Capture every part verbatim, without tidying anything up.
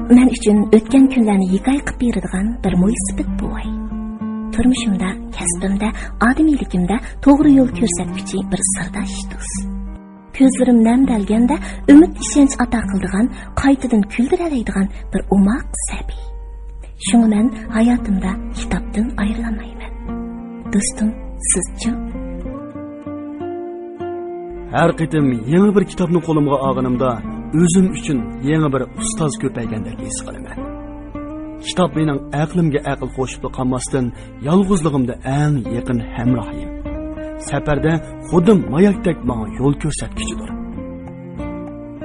مەن ئۈچۈن ئۆتكەن كۈنلەرنى ھېكايە قىلىپ بېرىدىغان بىر مويسىپىت بوۋاي. تۇرمۇشۇمدا، كەسپىمدە، ئادىمىيلىكىمدە توغرا يول كۆرسەتكۈچى بىر سىرداش دوست. كۆزلىرىم نەمدەلگەندە ئۈمىد، ئىشەنچ ئاتا قىلىدىغان، قايتىدىن كۈلدۈرەلەيدىغان بىر ئوماق سەبىي. شۇڭا مەن ھاياتىمدا كىتابتىن ئايرىلالمايمەن. دوستۇم، سىزچۇ؟ ھەر قېتىم يېڭى بىر كىتابنى قولۇمغا ئالغىنىمدا، ئۆزۈم ئۈچۈن يېڭى بىر ئۇستاز كۆپەيگەندەك ھېس قىلىمەن. كىتاب مېنىڭ ئەقلىمگە ئەقىل قوشۇپلا قالماستىن، يالغۇزلۇقۇمدا ئەڭ يېقىن ھەمراھىم. سەپەردە خۇددى ماياكتەك ماڭا يول كۆرسەتكۈچىدۇر.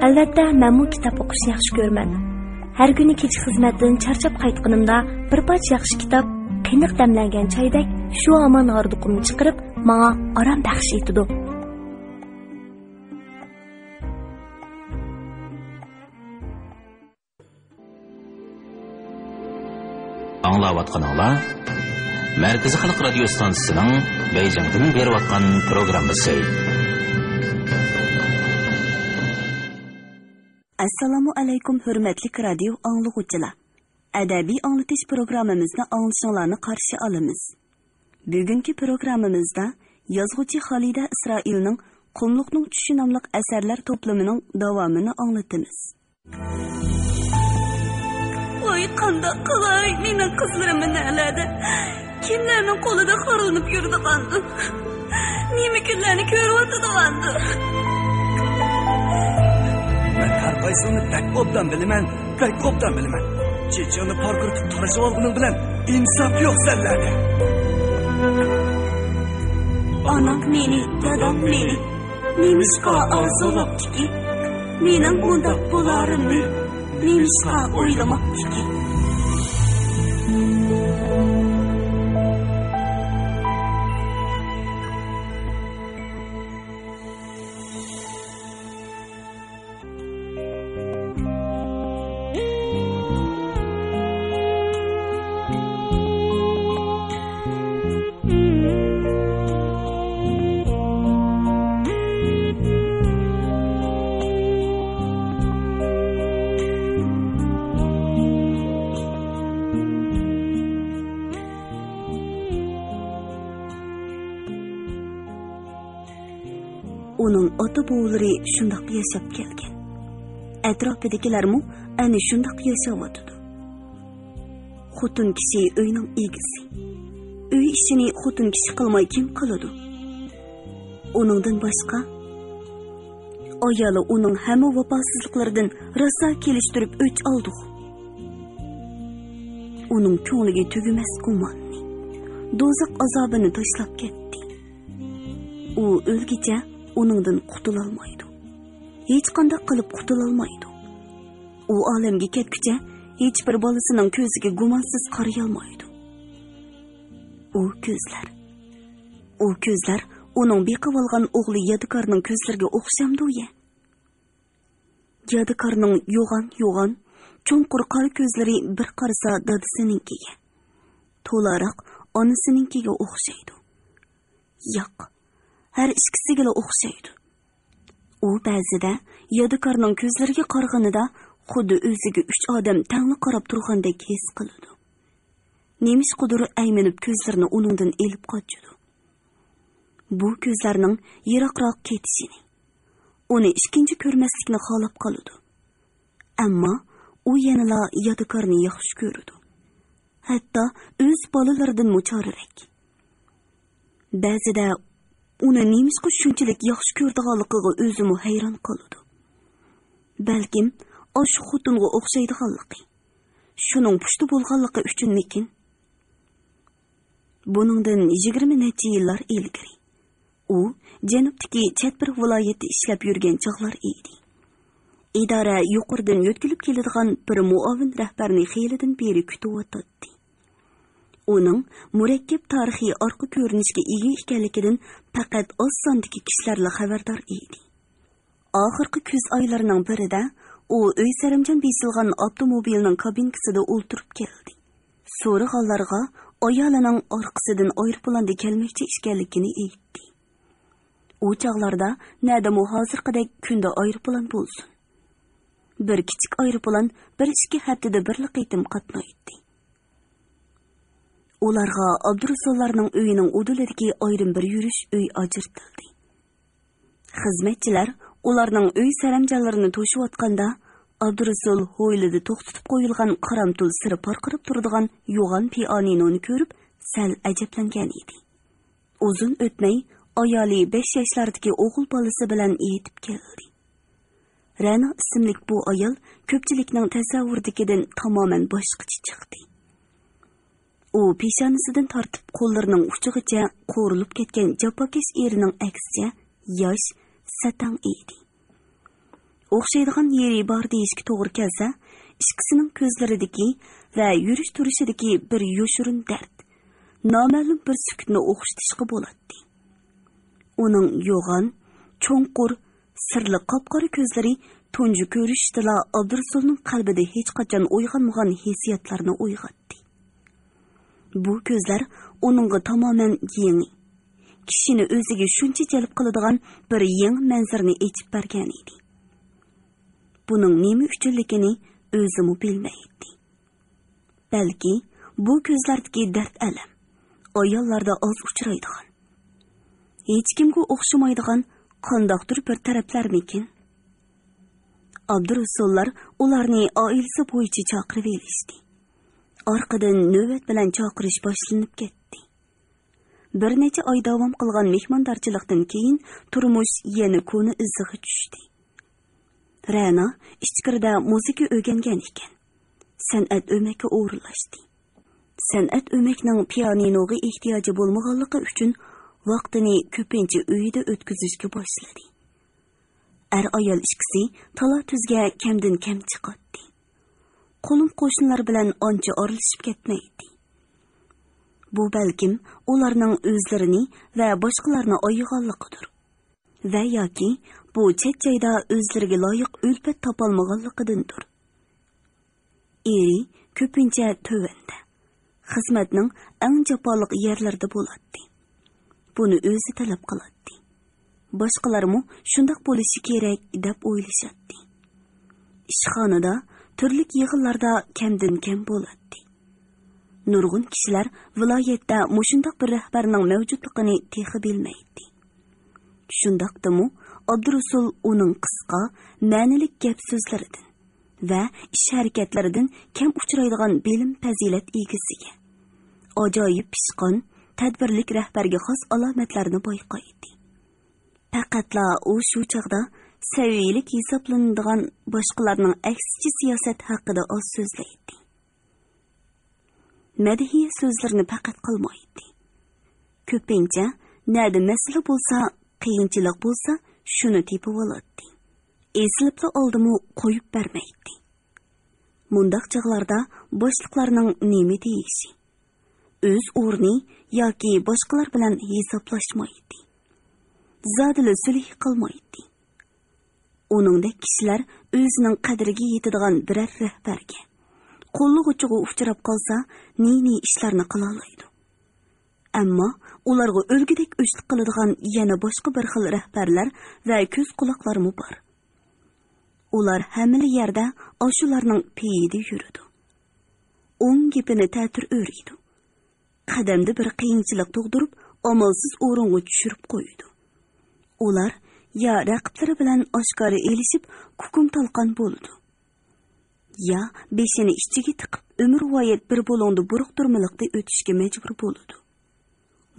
ئەلۋەتتە، مەنمۇ كىتاب ئوقۇشنى ياخشى كۆرىمەن. ھەر كۈنى كېچە خىزمەتتىن چارچاپ قايتقىنىمدا، بىر پارچە ياخشى كىتاب قېنىق دەملەنگەن چايدەك شۇ ھامان ھاردۇقۇمنى چىقىرىپ، ماڭا ئارام بەخش ئېتىدۇ. ئاڭلاۋاتقىنىڭلار مەركىزىي خەلق رادىيو ستانسىسىنىڭ بېيجىڭدىن بېرىۋاتقان پروگراممىسى. ئەسسالامۇ ئەلەيكۇم، ھۆرمەتلىك رادىيو ئاڭلىغۇچىلار! ئەدەبىي ئاڭلىتىش پروگراممىمىزنى ئاڭلىشىڭلارنى قارشى ئالىمىز. بۈگۈنكى پروگراممىمىزدا يازغۇچى خالىدە ئىسرائىلنىڭ قۇملۇقنىڭ چۈشى ناملىق ئەسەرلەر توپلىمىنىڭ داۋامىنى ئاڭلىتىمىز. ۋاي، قانداق قىلاي، مېنىڭ قىزلىرىم نەلەردە؟ كىملەرنىڭ قولىدا خارلىنىپ يۈرىدىغاندۇ؟ نېمە كۈنلەرنى كۆرۈۋاتىدىغاندۇ؟ مەن ھەر قايسىڭنى بەك ئوبدان بىلىمەن، بەك ئوبدان بىلىمەن. چېچىڭنى پارقىرىتىپ تارىشىۋالغىنىڭ بىلەن ئىنساپ يوق سەنلەردە. ئانام مېنى، دادام مېنى نېمىشقا ئارزۇلاپتىكى؟ مېنىڭ مۇنداق بولارىمنى نېمىشقا ئويلىماپتىكى؟ ئۇنىڭ ئاتا-بوۋىلىرى شۇنداق ياشاپ كەلگەن. ئەتراپىدىكىلەرمۇ ئەنە شۇنداق ياشاۋاتىدۇ. خوتۇن كىشى ئۆينىڭ ئىگىسى. ئۆي ئىشىنى خوتۇن كىشى قىلماي كىم قىلىدۇ؟ ئۇنىڭدىن باشقا، ئايالى ئۇنىڭ ھەممە ۋاپاسىزلىقلىرىدىن راسا كېلىشتۈرۈپ ئۆچ ئالدىغۇ؟ ئۇنىڭ كۆڭلىگە تۈگىمەس گۇماننى، دوزاخ ئازابىنى تاشلاپ كەتتى. ئۇ ئۆلگىچە ئۇنىڭدىن قۇتۇلالمايدۇ. ھېچقانداق قىلىپ قۇتۇلالمايدۇ. ئۇ ئالەمگە كەتكۈچە ھېچبىر بالىسىنىڭ كۆزىگە گۇمانسىز قارىيالمايدۇ. ئۇ كۆزلەر. ئۇ كۆزلەر ئۇنىڭ بېقىۋالغان ئوغلى يادىكارنىڭ كۆزلىرىگە ئوخشامدۇ يە؟ يادىكارنىڭ يوغان-يوغان، چوڭقۇر قارا كۆزلىرى بىر قارىسا دادىسىنىڭكىگە، تولاراق ئانىسىنىڭكىگە ئوخشايدۇ. ياق، ھەر ئىككىسىگىلا ئوخشايدۇ. ئۇ بەزىدە يادىكارنىڭ كۆزلىرىگە قارىغىنىدا خۇددى ئۆزىگە ئۈچ ئادەم تەڭلا قاراپ تۇرغاندەك ھېس قىلىدۇ. نېمىشقىدۇر ئەيمىنىپ كۆزلىرىنى ئۇنىڭدىن ئېلىپ قاچىدۇ. بۇ كۆزلەرنىڭ يىراقراق كېتىشىنى، ئۇنى ئىككىنچى كۆرمەسلىكنى خالاپ قالىدۇ. ئەمما ئۇ يەنىلا يادىكارنى ياخشى كۆرىدۇ. ھەتتا ئۆز بالىلىرىدىنمۇ چارىرەك. بەزىدە ئۇنى نېمىشقا شۇنچىلىك ياخشى كۆرىدىغانلىقىغا ئۆزىمۇ ھەيران قالىدۇ. بەلكىم ئاشۇ خوتۇنغا ئوخشايدىغانلىقى، شۇنىڭ پۇشتى بولغانلىقى ئۈچۈنمىكىن؟ بۇنىڭدىن يىگىرمە نەچچە يىللار ئىلگىرى، ئۇ جەنۇبتىكى چەت بىر ۋىلايەتتە ئىشلەپ يۈرگەن چاغلار ئىدى. ئىدارە يۇقىرىدىن يۆتكىلىپ كېلىدىغان بىر مۇئاۋىن رەھبەرنى خېلىدىن بېرى كۈتۈۋاتاتتى. ئۇنىڭ مۇرەككەپ تارىخىي ئارقا كۆرۈنۈشكە ئىگە ئىكەنلىكىدىن پەقەت ئاز ساندىكى كىشىلەرلا خەۋەردار ئىدى. ئاخىرقى كۈز ئايلىرىنىڭ بىرىدە ئۇ ئۆي سەرەمجان بېسىلغان ئاپتوموبىلنىڭ كابىنكىسىدا ئولتۇرۇپ كەلدى. سورىغانلارغا ئايالىنىڭ ئارقىسىدىن ئايروپىلاندا كەلمەكچى ئىكەنلىكىنى ئېيتتى. ئۇ چاغلاردا نەدىمۇ ھازىرقىدەك كۈندە ئايروپىلان بولسۇن. بىر كىچىك ئايروپىلان بىر ئىككى ھەپتىدە بىرلا قېتىم قاتنايتتى. ئۇلارغا ئابدۇرۇسۇللارنىڭ ئۆيىنىڭ ئۇدۇلىدىكى ئايرىم بىر يۈرۈش ئۆي ئاجرىتىلدى. خىزمەتچىلەر ئۇلارنىڭ ئۆي سەرەمجانلىرىنى توشۇۋاتقاندا، ئابدۇرۇسۇل ھويلىدا توختىتىپ قويۇلغان قارامتۇل سىرى پارقىراپ تۇرىدىغان يوغان پىئانىنونى كۆرۈپ، سەل ئەجەبلەنگەن ئىدى. ئۇزۇن ئۆتمەي، ئايالى بەش ياشلاردىكى ئوغۇل بالىسى بىلەن يېتىپ كەلدى. رەنا ئىسىملىك بۇ ئايال كۆپچىلىكنىڭ تەسەۋۋۇرىدىكىدىن تامامەن باشقىچە چىقتى. ئۇ پېشانىسىدىن تارتىپ قوللىرىنىڭ ئۇچىغىچە قورۇلۇپ كەتكەن جاپاكەش ئېرىنىڭ ئەكسىچە ياش، سەتەڭ ئىدى. ئوخشايدىغان يېرى بار دېيىشكە توغرا كەلسە، ئىككىسىنىڭ كۆزلىرىدىكى ۋە يۈرۈش تۇرۇشىدىكى بىر يوشۇرۇن دەرد، نامەلۇم بىر سۈكۈتنى ئوخشىتىشقا بولاتتى. ئۇنىڭ يوغان، چوڭقۇر، سىرلىق قاپقارا كۆزلىرى تۇنجى كۆرۈشۈشتىلا ئابدۇرۇسۇلنىڭ قەلبىدە ھېچقاچان ئويغانمىغان ھېسسىياتلارنى ئويغاتتى. بۇ كۆزلەر ئۇنىڭغا تامامەن يېڭى، كىشىنى ئۆزىگە شۇنچە جەلپ قىلىدىغان بىر يېڭى مەنزىرىنى ئېچىپ بەرگەن ئىدى. بۇنىڭ نېمە ئۈچۈنلىكىنى ئۆزىمۇ بىلمەيتتى. بەلكى بۇ كۆزلەردىكى دەرد-ئەلەم ئاياللاردا ئاز ئۇچرايدىغان، ھېچكىمگە ئوخشىمايدىغان قانداقتۇر بىر تەرەپلەرمىكىن؟ ئابدۇرۇسۇللار ئۇلارنى ئائىلىسى بويىچە چاقىرىۋېلىشتى. ئارقىدىن نۆۋەت بىلەن چاقىرىش باشلىنىپ كەتتى. بىر نەچچە ئاي داۋام قىلغان مېھماندارچىلىقتىن كېيىن تۇرمۇش يەنە كونا ئىزىغا چۈشتى. رەنا ئىچكىرىدە مۇزىكا ئۆگەنگەن ئىكەن. سەنئەت ئۆمەككە ئورۇنلاشتى. سەنئەت ئۆمەكنىڭ پىيانىنوغا ئېھتىياجى بولمىغانلىقى ئۈچۈن ۋاقتىنى كۆپىنچە ئۆيىدە ئۆتكۈزۈشكە باشلىدى. ئەر-ئايال ئىككىسى تالا-تۈزگە كەمدىن-كەم چىقاتتى. قولۇم-قوشنىلار بىلەن ئانچە ئارىلىشىپ كەتمەيتتى. بۇ بەلكىم ئۇلارنىڭ ئۆزلىرىنى ۋە باشقىلارنى ئايىغانلىقىدۇر. ۋە ياكى بۇ چەت جايدا ئۆزلىرىگە لايىق ئۈلپەت تاپالمىغانلىقىدىندۇر. ئېرى كۆپىنچە تۆۋەندە، خىزمەتنىڭ ئەڭ جاپالىق يەرلىرىدە بولاتتى. بۇنى ئۆزى تەلەپ قىلاتتى. باشقىلارمۇ شۇنداق بولۇشى كېرەك دەپ ئويلىشاتتى. ئىشخانىدا، تۈرلۈك يىغىنلاردا كەمدىن-كەم بولاتتى. نۇرغۇن كىشىلەر ۋىلايەتتە مۇشۇنداق بىر رەھبەرنىڭ مەۋجۇتلۇقىنى تېخى بىلمەيتتى. شۇنداقتىمۇ، ئابدۇرۇسۇل ئۇنىڭ قىسقا، مەنىلىك گەپ سۆزلىرىدىن ۋە ئىش ھەرىكەتلىرىدىن كەم ئۇچرايدىغان بىلىم پەزىلەت ئىگىسىگە، ئاجايىپ پىشقان، تەدبىرلىك رەھبەرگە خاس ئالامەتلەرنى بايقايتتى. پەقەتلا ئۇ شۇ چاغدا سەۋىيلىك ھېسابلىنىدىغان باشقىلارنىڭ ئەكسىچە سىياسەت ھەققىدە ئاز سۆزلەيتتى. مەدھىيە سۆزلىرىنى پەقەت قىلمايتتى. كۆپىنچە نەدە مەسىلە بولسا، قىيىنچىلىق بولسا، شۇنى تېپىۋالاتتى. ئېسىلىپلا ئالدىمۇ قويۇپ بەرمەيتتى. مۇنداق چاغلاردا باشلىقلارنىڭ نېمە دېيىشى، ئۆز ئورنى ياكى باشقىلار بىلەن ھېسابلاشمايتتى. زادىلا سۈلھى قىلمايتتى. ئۇنىڭدەك كىشىلەر ئۆزىنىڭ قەدرىگە يېتىدىغان بىرەر رەھبەرگە، قوللىغۇچىغا ئۇچراپ قالسا، نى-نى ئىشلارنى قىلالايدۇ. ئەمما ئۇلارغا ئۆلگۈدەك ئۆچلۈك قىلىدىغان يەنە باشقا بىر خىل رەھبەرلەر ۋە كۆز-قۇلاقلارمۇ بار. ئۇلار ھەممىلا يەردە ئاشۇلارنىڭ پېيىدە يۈرىدۇ. ئوڭ گېپىنى تەتۈر ئۆرۈيدۇ. قەدەمدە بىر قىيىنچىلىق تۇغدۇرۇپ، ئامالسىز ئورۇنغا چۈشۈرۈپ قويىدۇ. ئۇلار يا رەقىبلىرى بىلەن ئاشكارا ئېلىشىپ، كۇكۇم-تالقان بولىدۇ، يا بېشىنى ئىچىگە تىقىپ، ئۆمۈرۋايەت بىر بۇلۇڭدا بۇرۇقتۇرمىلىقتا ئۆتۈشكە مەجبۇر بولىدۇ.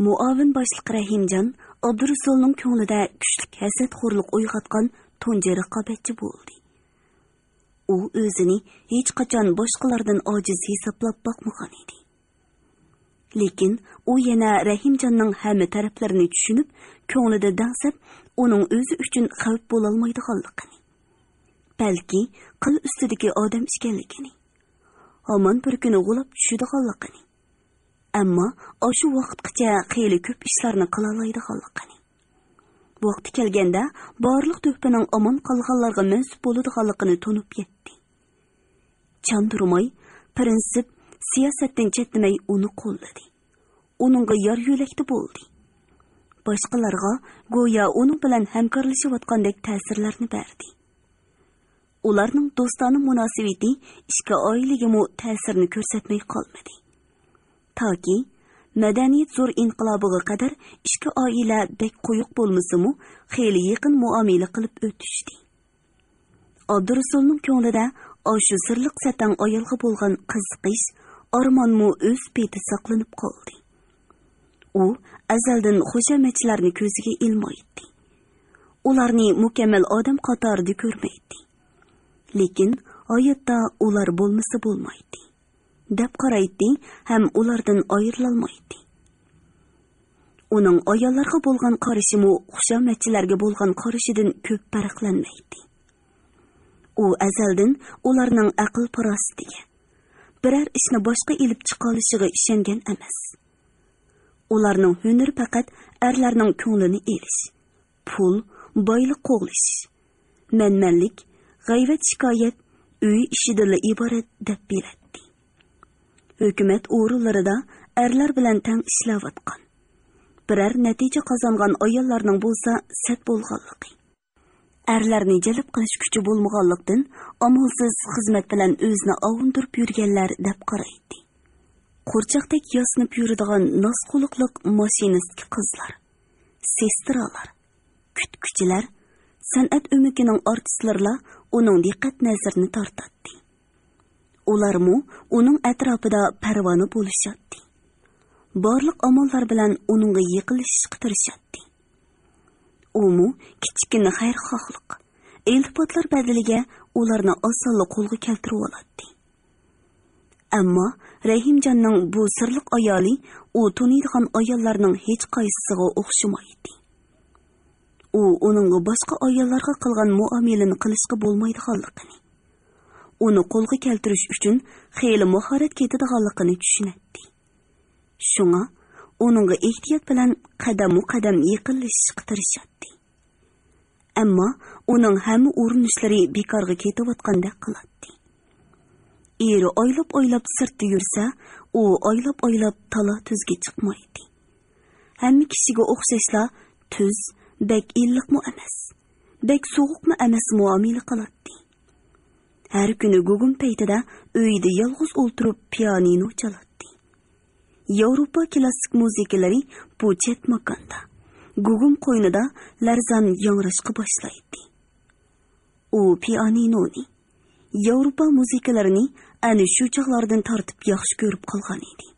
مۇئاۋىن باشلىق رەھىمجان ئابدۇرۇسۇلنىڭ كۆڭلىدە كۈچلۈك ھەسەتخورلۇق ئويغاتقان تۇنجى رىقابەتچى بولدى. ئۇ ئۆزىنى ھېچقاچان باشقىلاردىن ئاجىز ھېسابلاپ باقمىغان ئىدى. لېكىن ئۇ يەنە رەھىمجاننىڭ ھەممە تەرەپلىرىنى چۈشىنىپ، كۆڭلىدە دەڭسەپ، ئۇنىڭ ئۆزى ئۈچۈن خەۋپ بولالمايدىغانلىقىنى، بەلكى قىل ئۈستىدىكى ئادەم ئىكەنلىكىنى، ھامان بىر كۈنى غۇلاپ چۈشىدىغانلىقىنى، ئەمما ئاشۇ ۋاقىتقىچە خېلى كۆپ ئىشلارنى قىلالايدىغانلىقىنى، ۋاقتى كەلگەندە بارلىق تۆھپىنىڭ ئامان قالغانلارغا مەنسۇپ بولىدىغانلىقىنى تونۇپ يەتتى. چاندۇرماي، پىرىنسىپ، سىياسەتتىن چەتنىمەي ئۇنى قوللىدى. ئۇنىڭغا يار يۆلەكتە بولدى. باشقىلارغا گويا ئۇنىڭ بىلەن ھەمكارلىشىۋاتقاندەك تەسىرلەرنى بەردى. ئۇلارنىڭ دوستانە مۇناسىۋىتى ئىككى ئائىلىگىمۇ تەسىرىنى كۆرسەتمەي قالمىدى. تاكى مەدەنىيەت زور ئىنقىلابىغا قەدەر ئىككى ئائىلە بەك قويۇق بولمىسىمۇ، خېلى يېقىن مۇئامىلە قىلىپ ئۆتۈشتى. ئابدۇرۇسۇلنىڭ كۆڭلىدە ئاشۇ سىرلىق سەتەڭ ئايالغا بولغان قىزىقىش، ئارمانمۇ ئۆز پېتى ساقلىنىپ قالدى. ئۇ ئەزەلدىن خۇشامەتچىلەرنى كۆزىگە ئىلمايتتى. ئۇلارنى مۇكەممەل ئادەم قاتارىدا كۆرمەيتتى. لېكىن ھاياتتا ئۇلار بولمىسا بولمايتتى، دەپ قارايتتى ھەم ئۇلاردىن ئايرىلالمايتتى. ئۇنىڭ ئاياللارغا بولغان قارىشىمۇ خۇشامەتچىلەرگە بولغان قارىشىدىن كۆپ پەرقلەنمەيتتى. ئۇ ئەزەلدىن ئۇلارنىڭ ئەقىل-پاراسىتىگە، بىرەر ئىشنى باشقا ئېلىپ چىقالىشىغا ئىشەنگەن ئەمەس. ئۇلارنىڭ ھۈنىرى پەقەت ئەرلەرنىڭ كۆڭلىنى ئېلىش، پۇل، بايلىق قوغلىشىش، مەنمەنلىك، غەيۋەت-شىكايەت، ئۆي ئىشىدىنلا ئىبارەت دەپ بىلەتتى. ھۆكۈمەت ئورۇنلىرىدا ئەرلەر بىلەن تەڭ ئىشلەۋاتقان، بىرەر نەتىجە قازانغان ئاياللارنىڭ بولسا سەت بولغانلىقى، ئەرلەرنى جەلپ قىلىش كۈچى بولمىغانلىقتىن، ئامالسىز خىزمەت بىلەن ئۆزىنى ئاۋۇندۇرۇپ يۈرگەنلەر دەپ قارايتتى. قورچاقتەك ياسىنىپ يۈرىدىغان ناز قۇلۇقلۇق ماشىنىستكا قىزلار، سېسترالار، كۈتكۈچىلەر، سەنئەت ئۆمىكىنىڭ ئارتىسلىرىلا ئۇنىڭ دىققەت نەزىرىنى تارتاتتى. ئۇلارمۇ ئۇنىڭ ئەتراپىدا پەرۋانە بولۇشاتتى. بارلىق ئاماللار بىلەن ئۇنىڭغا يېقىنلىشىشقا تىرىشاتتى. ئۇمۇ كىچىككىنە خەيرخاھلىق، ئىلتىپاتلار بەدىلىگە ئۇلارنى ئاسانلا قولغا كەلتۈرۈۋالاتتى. ئەمما رەھىمجاننىڭ بۇ سىرلىق ئايالى ئۇ تونۇيدىغان ئاياللارنىڭ ھېچقايسىسىغا ئوخشىمايتتى. ئۇ ئۇنىڭغا باشقا ئاياللارغا قىلغان مۇئامىلىنى قىلىشقا بولمايدىغانلىقىنى، ئۇنى قولغا كەلتۈرۈش ئۈچۈن خېلى ماھارەت كېتىدىغانلىقىنى چۈشىنەتتى. شۇڭا ئۇنىڭغا ئېھتىيات بىلەن قەدەممۇ قەدەم يېقىنلىشىشقا تىرىشاتتى. ئەمما ئۇنىڭ ھەممە ئۇرۇنۇشلىرى بىكارغا كېتىۋاتقاندەك قىلاتتى. ئېرى ئايلاپ-ئايلاپ سىرتتا يۈرسە، ئۇ ئايلاپ-ئايلاپ تالا-تۈزگە چىقمايتتى. ھەممە كىشىگە ئوخشاشلا تۈز، بەك ئىللىقمۇ ئەمەس، بەك سوغۇقمۇ ئەمەس مۇئامىلە قىلاتتى. ھەر كۈنى گۇگۇم پەيتىدە ئۆيىدە يالغۇز ئولتۇرۇپ پىيانىنو چالاتتى. ياۋروپا كلاسسىك مۇزىكىلىرى بۇ چەت ماكاندا، گۇگۇم قوينىدا لەرزان ياڭراشقا باشلايتتى. ئۇ پىيانىنونى، ياۋروپا مۇزىكىلىرىنى ئەنە شۇ چاغلاردىن تارتىپ ياخشى كۆرۈپ قالغان ئىدى.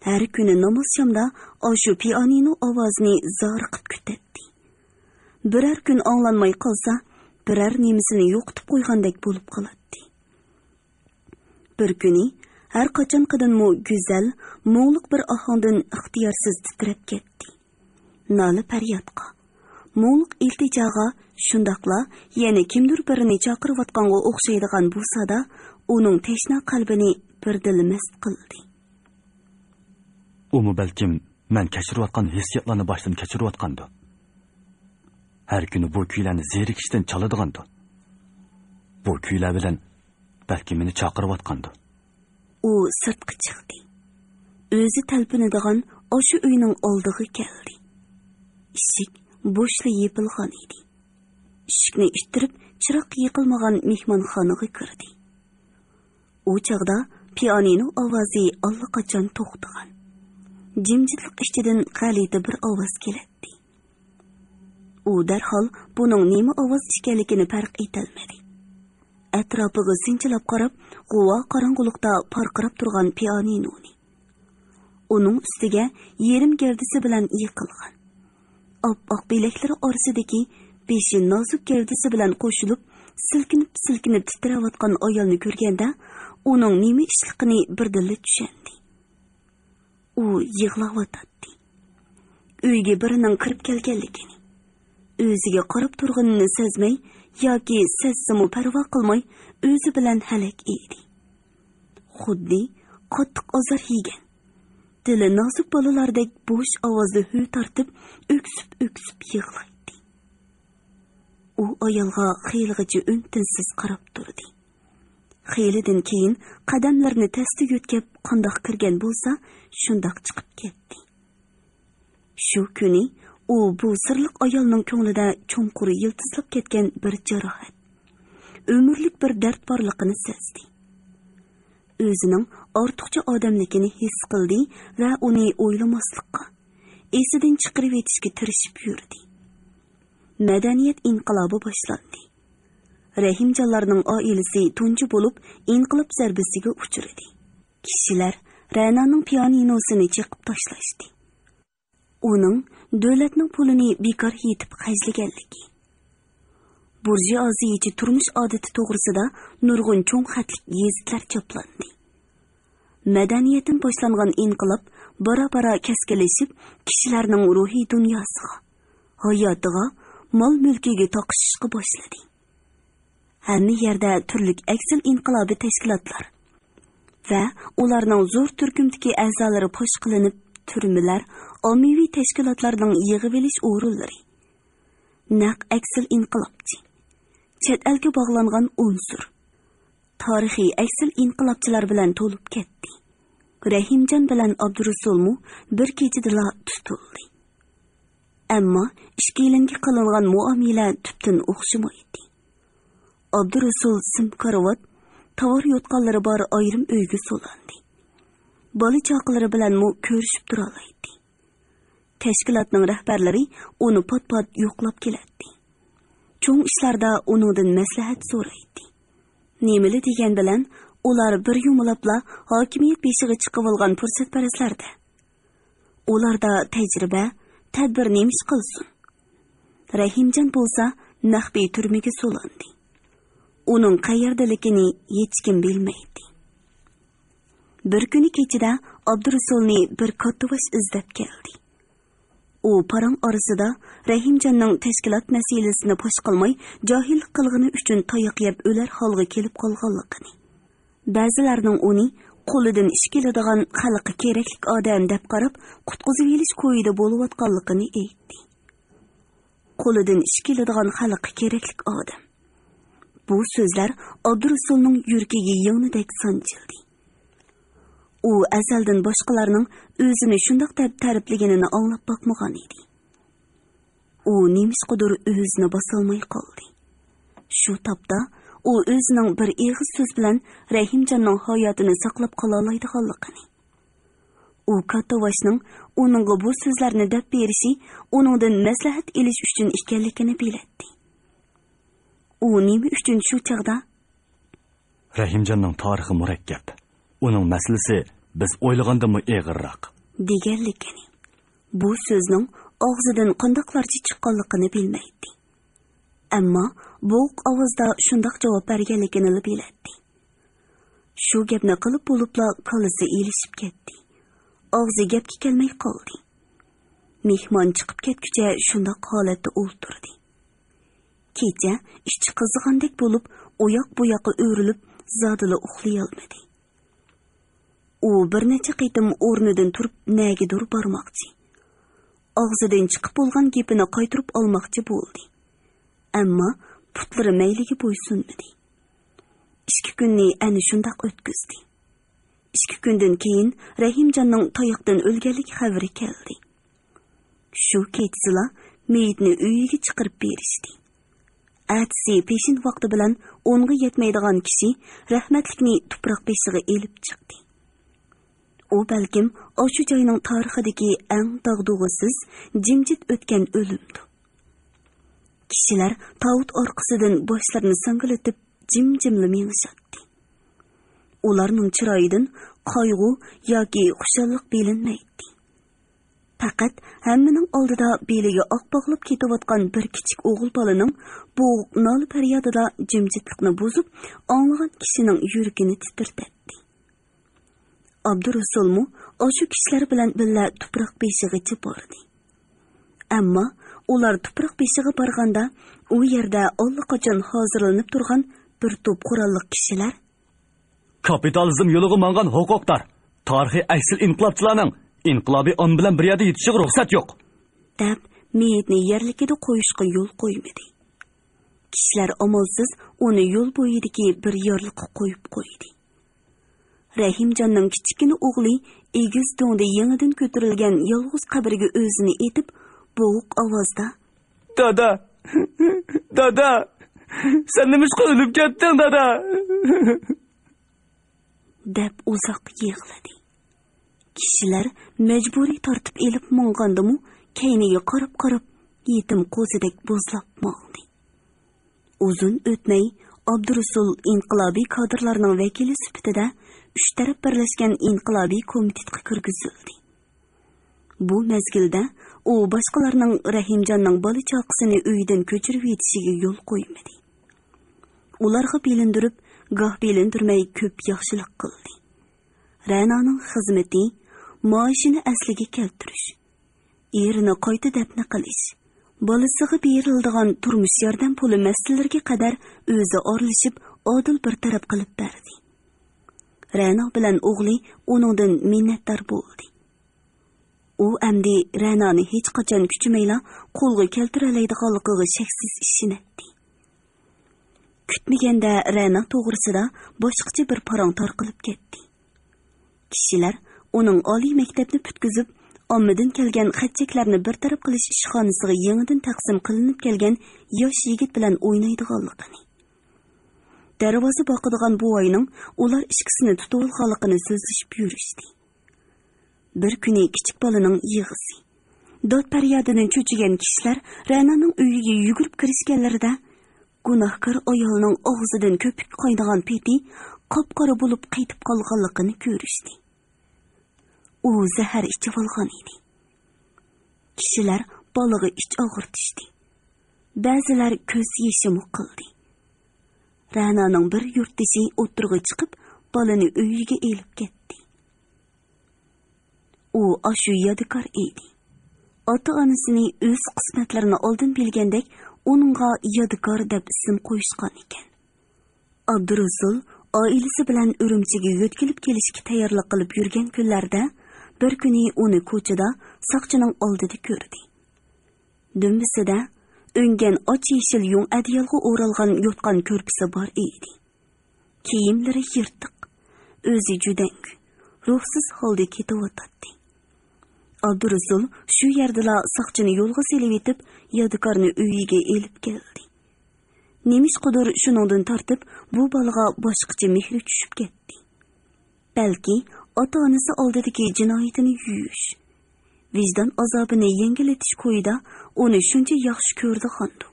ھەر كۈنى نامازشامدا ئاشۇ پىيانىنو ئاۋازىنى زارىقىپ كۈتەتتى. بىرەر كۈن ئاڭلانماي قالسا، بىرەر نېمىسىنى يوقىتىپ قويغاندەك بولۇپ قالاتتى. بىر كۈنى ھەر قاچانقىدىنمۇ گۈزەل، مۇڭلۇق بىر ئاھاڭدىن ئىختىيارسىز تىترەپ كەتتى. نالە-پەريادقا، مۇڭلۇق ئىلتىجاغا، شۇنداقلا يەنە كىمدۇر بىرىنى چاقىرىۋاتقانغا ئوخشايدىغان بۇ سادا ئۇنىڭ تەشنا قەلبىنى بىردىنلا مەست قىلدى. ئۇمۇ بەلكىم مەن كەچۈرۈۋاتقان ھېسسىياتلارنى باشتىن كەچۈرۈۋاتقاندۇ. ھەر كۈنى بۇ كۈيلەرنى زېرىكىشتىن چالىدىغاندۇ. بۇ كۈيلەر بىلەن بەلكى مېنى چاقىرىۋاتقاندۇ. ئۇ سىرتقا چىقتى. ئۆزى تەلپۈنىدىغان ئاشۇ ئۆينىڭ ئالدىغا كەلدى. ئىشىك بوشلا يېپىلغان ئىدى. ئىشىكنى ئىتتىرىپ، چىراغ يېقىلمىغان مېھمانخانىغا كىردى. ئۇ چاغدا پىيانىنو ئاۋازى ئاللىقاچان توختىغان. جىمجىتلىق ئىچىدىن غەلىتە بىر ئاۋاز كېلەتتى. ئۇ دەرھال بۇنىڭ نېمە ئاۋاز ئىكەنلىكىنى پەرق ئېتەلمىدى. ئەتراپىغا سىنچىلاپ قاراپ، غۇۋا قاراڭغۇلۇقتا پارقىراپ تۇرغان پىيانىنونى. ئۇنىڭ ئۈستىگە يېرىم گەۋدىسى بىلەن يىقىلغان، ئاپئاق بىلەكلىرى ئارىسىدىكى بېشى نازۇك گەۋدىسى بىلەن قوشۇلۇپ، سىلكىنىپ-سىلكىنىپ تىترەۋاتقان ئايالنى كۆرگەندە، ئۇنىڭ نېمە ئىشلىقىنى بىردىنلا چۈشەندى. ئۇ يىغلاۋاتاتتى. ئۆيگە بىرىنىڭ كىرىپ كەلگەنلىكىنى، ئۆزىگە قاراپ تۇرغىنىنى سەزمەي ياكى سەزسىمۇ پەرۋا قىلماي، ئۆزى بىلەن ھەلەك ئىدى. خۇددى قاتتىق ئازار يېگەن، دىلى نازۇك بالىلاردەك بوش ئاۋازدا ھۆ تارتىپ، ئۆكسۈپ-ئۆكسۈپ يىغلايتتى. ئۇ ئايالغا خېلىغىچە ئۈن-تىنسىز قاراپ تۇردى. خېلىدىن كېيىن قەدەملىرىنى تەستە يۆتكەپ، قانداق كىرگەن بولسا، شۇنداق چىقىپ كەتتى. شۇ كۈنى ئۇ بۇ سىرلىق ئايالنىڭ كۆڭلىدە چوڭقۇر يىلتىزلاپ كەتكەن بىر جاراھەت، ئۆمۈرلۈك بىر دەرد بارلىقىنى سەزدى. ئۆزىنىڭ ئارتۇقچە ئادەملىكىنى ھېس قىلدى ۋە ئۇنى ئويلىماسلىققا، ئېسىدىن چىقىرىۋېتىشكە تىرىشىپ يۈردى. مەدەنىيەت ئىنقىلابى باشلاندى. رەھىمجانلارنىڭ ئائىلىسى تۇنجى بولۇپ ئىنقىلاب زەربىسىگە ئۇچرىدى. كىشىلەر رەنانىڭ پىيانىنوسىنى چېقىپ تاشلاشتى. ئۇنىڭ دۆلەتنىڭ پۇلىنى بىكار يېتىپ خەجلىگەنلىكى، بۇرژۇئازىيىچە تۇرمۇش ئادىتى توغرىسىدا نۇرغۇن چوڭ خەتلىك گېزىتلەر چاپلاندى. مەدەنىيەتتىن باشلانغان ئىنقىلاب بارا-بارا كەسكىنلىشىپ، كىشىلەرنىڭ روھىي دۇنياسىغا، ھاياتىغا، مال-مۈلكىگە تاقىشىشقا باشلىدى. ھەممە يەردە تۈرلۈك ئەكسىل ئىنقىلابىي تەشكىلاتلار ۋە ئۇلارنىڭ زور تۈركۈمدىكى ئەزالىرى پاش قىلىنىپ، تۈرمىلەر، ئاممىۋى تەشكىلاتلارنىڭ يىغىۋېلىش ئورۇنلىرى، نەق ئەكسىل ئىنقىلابچى، چەت ئەلگە باغلانغان ئۇنسۇر، تارىخىي ئەكسىل ئىنقىلابچىلار بىلەن تولۇپ كەتتى. رەھىمجان بىلەن ئابدۇرۇسۇلمۇ بىر كېچىدىلا تۇتۇلدى. ئەمما ئىككىيلەنگە قىلىنغان مۇئامىلە تۈپتىن ئوخشىمايتتى. ئابدۇرۇسۇل سىم كارىۋات، تاۋار يوتقانلىرى بار ئايرىم ئۆيگە سولاندى. بالا چاقىلىرى بىلەنمۇ كۆرۈشۈپ تۇرالايتتى. تەشكىلاتنىڭ رەھبەرلىرى ئۇنى پات-پات يوقلاپ كېلەتتى. چوڭ ئىشلاردا ئۇنىڭدىن مەسلىھەت سورايتتى. نېمىلا دېگەن بىلەن، ئۇلار بىر يۇمىلاپلا ھاكىمىيەت بېشىغا چىقىۋالغان پۇرسەتپەرەسلەردە. ئۇلاردا تەجرىبە، تەدبىر نېمە ئىش قىلسۇن؟ رەھىمجان بولسا مەخپىي تۈرمىگە سولاندى. ئۇنىڭ قەيەردىلىكىنى ھېچكىم بىلمەيتتى. بىر كۈنى كېچىدە ئابدۇرۇسۇلنى بىر كاتتىباش ئىزدەپ كەلدى. ئۇ پاراڭ ئارىسىدا رەھىمجاننىڭ تەشكىلات مەسىلىسىنى پاش قىلماي جاھىللىق قىلغىنى ئۈچۈن تاياق يەپ ئۆلەر ھالغا كېلىپ قالغانلىقىنى، بەزىلەرنىڭ ئۇنى قولىدىن ئىش كېلىدىغان خەلققە كېرەكلىك ئادەم دەپ قاراپ قۇتقۇزۇۋېلىش كويىدا بولۇۋاتقانلىقىنى ئېيتتى. قولىدىن ئىش كېلىدىغان خەلققە كېرەكلىك ئادەم. بۇ سۆزلەر ئابدۇرۇسۇلنىڭ يۈرىكىگە يىڭنىدەك سانجىلدى. ئۇ ئەزەلدىن باشقىلارنىڭ ئۆزىنى شۇنداق دەپ تەرىپلىگىنىنى ئاڭلاپ باقمىغان ئىدى. ئۇ نېمىشقىدۇر ئۆزىنى باسالماي قالدى. شۇ تاپتا ئۇ ئۆزىنىڭ بىر ئېغىز سۆز بىلەن رەھىمجاننىڭ ھاياتىنى ساقلاپ قالالايدىغانلىقىنى، ئۇ كاتتىۋاشنىڭ ئۇنىڭغا بۇ سۆزلەرنى دەپ بېرىشى ئۇنىڭدىن مەسلىھەت ئېلىش ئۈچۈن ئىكەنلىكىنى بىلەتتى. ئۇ نېمە ئۈچۈن شۇ چاغدا رەھىمجاننىڭ تارىخى مۇرەككەپ. ئۇنىڭ مەسىلىسى بىز ئويلىغاندىنمۇ ئېغىرراق. دېگەنلىكىنى، بۇ سۆزنىڭ ئاغزىدىن قانداقلارچە چىققانلىقىنى بىلمەيتتى. ئەمما بوغۇق ئاۋازدا شۇنداق جاۋاب بەرگەنلىكىنىلا بىلەتتى. شۇ گەپنى قىلىپ بولۇپلا كاللىسى ئېلىشىپ كەتتى. ئاغزى گەپكە كەلمەي قالدى. مېھمان چىقىپ كەتكۈچە شۇنداق ھالەتتە ئولتۇردى. كېچە ئىچى قىزىغاندەك بولۇپ، ئۇياق بۇياققا ئۆرۈلۈپ، زادىلا ئۇخلىيالمىدى. ئۇ بىر نەچچە قېتىم ئورنىدىن تۇرۇپ نەگىدۇر بارماقچى. ئاغزىدىن چىقىپ بولغان گېپىنى قايتۇرۇپ ئالماقچى بولدى. ئەمما پۇتلىرى مەيلىگە بويسۇنمىدى. ئىككى كۈننى ئەنە شۇنداق ئۆتكۈزدى. ئىككى كۈندىن كېيىن رەھىمجاننىڭ تاياقتىن ئۆلگەنلىك خەۋىرى كەلدى. شۇ كېچىسىلا مېيىتنى ئۆيىگە چىقىرىپ بېرىشتى. ئەتىسى پېشىن ۋاقتى بىلەن ئونغا يەتمەيدىغان كىشى رەھمەتلىكنى تۇپراق بېشىغا ئېلىپ چىقتى. ئۇ بەلكىم ئاشۇ جاينىڭ تارىخىدىكى ئەڭ داغدۇغىسىز، جىمجىت ئۆتكەن ئۆلۈمدۇر. كىشىلەر تاۋۇت ئارقىسىدىن باشلىرىنى ساڭگىلىتىپ جىمجىملا مېڭىشاتتى. ئۇلارنىڭ چىرايىدىن قايغۇ ياكى خۇشاللىق بىلىنمەيتتى. پەقەت ھەممىنىڭ ئالدىدا بېلىگە ئاق باغلاپ كېتىۋاتقان بىر كىچىك ئوغۇل بالىنىڭ بوغۇق نالە-پەريادىدا جىمجىتلىقنى بۇزۇپ، ئاڭلىغان كىشىنىڭ يۈرىكىنى تىترىتەتتى. ئابدۇرۇسۇلمۇ ئاشۇ كىشىلەر بىلەن بىللە تۇپراق بېشىغىچە باردى. ئەمما ئۇلار تۇپراق بېشىغا بارغاندا، ئۇ يەردە ئاللىقاچان ھازىرلىنىپ تۇرغان بىر توپ قوراللىق كىشىلەر، كاپىتالىزم يولىغا ماڭغان ھوقۇقدار، تارىخىي ئەكسىل ئىنقىلابچىلارنىڭ ئىنقىلابىي ئان بىلەن بىر يەردە يېتىشىگە رۇخسەت يوق، دەپ، مېيىتنى يەرلىكىدە قويۇشقا يول قويمىدى. كىشىلەر ئامالسىز ئۇنى يول بويىدىكى بىر يارلىققا قويۇپ قويدى. رەھىمجاننىڭ كىچىككىنە ئوغلى ئېگىز دۆڭدە يېڭىدىن كۆتۈرۈلگەن يالغۇز قەبرىگە ئۆزىنى ئېتىپ، بوغۇق ئاۋازدا، دادا! دادا! سەن نېمىشقا ئۆلۈپ كەتتىڭ، دادا؟ دەپ ئۇزاق يىغلىدى. كىشىلەر مەجبۇرىي تارتىپ ئېلىپ ماڭغاندىمۇ، كەينىگە قاراپ-قاراپ، يېتىم قوزىدەك بوزلاپ ماڭدى. ئۇزۇن ئۆتمەي، ئابدۇرۇسۇل ئىنقىلابىي كادىرلارنىڭ ۋەكىلى سۈپىتىدە ئۈچ تەرەپ بىرلەشكەن ئىنقىلابىي كومىتېتقا كىرگۈزۈلدى. بۇ مەزگىلدە ئۇ باشقىلارنىڭ رەھىمجاننىڭ بالا-چاقىسىنى ئۆيىدىن كۆچۈرۈۋېتىشىگە يول قويمىدى. ئۇلارغا بىلىندۈرۈپ، گاھ بىلىندۈرمەي كۆپ ياخشىلىق قىلدى. رەنانىڭ خىزمىتى، مائاشىنى ئەسلىگە كەلتۈرۈش، ئېرىنى قايتا دەپنە قىلىش، بالىسىغا بېرىلىدىغان تۇرمۇش ياردەم پۇلى مەسىلىلىرىگە قەدەر ئۆزى ئارىلىشىپ، ئادىل بىر تەرەپ قىلىپ بەردى. رەنا بىلەن ئوغلى ئۇنىڭدىن مىننەتدار بولدى. ئۇ ئەمدى رەنانى ھېچقاچان كۈچىمەيلا قولغا كەلتۈرەلەيدىغانلىقىغا شەكسىز ئىشىنەتتى. كۈتمىگەندە رەنا توغرىسىدا باشقىچە بىر پاراڭ تارقىلىپ كەتتى. كىشىلەر ئۇنىڭ ئالىي مەكتەپنى پۈتكۈزۈپ، ئاممىدىن كەلگەن خەت-چەكلەرنى بىر تەرەپ قىلىش ئىشخانىسىغا يېڭىدىن تەقسىم قىلىنىپ كەلگەن ياش يىگىت بىلەن ئوينايدىغانلىقىنى، دەرۋازا باقىدىغان بوۋاينىڭ ئۇلار ئىككىسىنى تۇتۇۋالغانلىقىنى سۆزلىشىپ يۈرۈشتى. بىر كۈنى كىچىك بالىنىڭ يىغىسى، داد-پەريادىدىن چۆچۈگەن كىشىلەر رەنانىڭ ئۆيىگە يۈگۈرۈپ كىرىشكەنلىرىدە، گۇناھكار ئايالنىڭ ئاغزىدىن كۆپۈك قاينىغان پېتى قاپقارا بولۇپ قېتىپ قالغانلىقىنى كۆرۈشتى. ئۇ زەھەر ئىچىۋالغان ئىدى. كىشىلەر بالىغا ئىچ ئاغرىتىشتى. بەزىلەر كۆز يېشىمۇ قىلدى. رەنانىڭ بىر يۇرتدىشى ئوتتۇرىغا چىقىپ، بالىنى ئۆيىگە ئېلىپ كەتتى. ئۇ ئاشۇ يادىكار ئىدى. ئاتا-ئانىسىنى ئۆز قىسمەتلىرىنى ئالدىن بىلگەندەك، ئۇنىڭغا يادىكار دەپ ئىسىم قويۇشقان ئىكەن. ئابدۇرۇسۇل ئائىلىسى بىلەن ئۈرۈمچىگە يۆتكىلىپ كېلىشكە تەييارلىق قىلىپ يۈرگەن كۈنلەردە، بىر كۈنى ئۇنى كوچىدا ساقچىنىڭ ئالدىدا كۆردى. دۈمبىسىدە ئۈنگەن ئاچ يېشىل يۇڭ ئەدىيالغا ئورالغان يوتقان كۆرپىسى بار ئىدى. كىيىملىرى يىرتىق، ئۆزى جۈدەڭگۈ، روھسىز ھالدا كېتىۋاتاتتى. ئابدۇرۇسۇل شۇ يەردىلا ساقچىنى يولغا سېلىۋېتىپ، يادىكارنى ئۆيىگە ئېلىپ كەلدى. نېمىشقىدۇر شۇنىڭدىن تارتىپ بۇ بالىغا باشقىچە مېھرى چۈشۈپ كەتتى. بەلكى ئاتا-ئانىسى ئالدىدىكى جىنايىتىنى يۇيۇش، ۋىجدان ئازابىنى يەڭگىللىتىش كويىدا ئۇنى شۇنچە ياخشى كۆرىدىغاندۇ.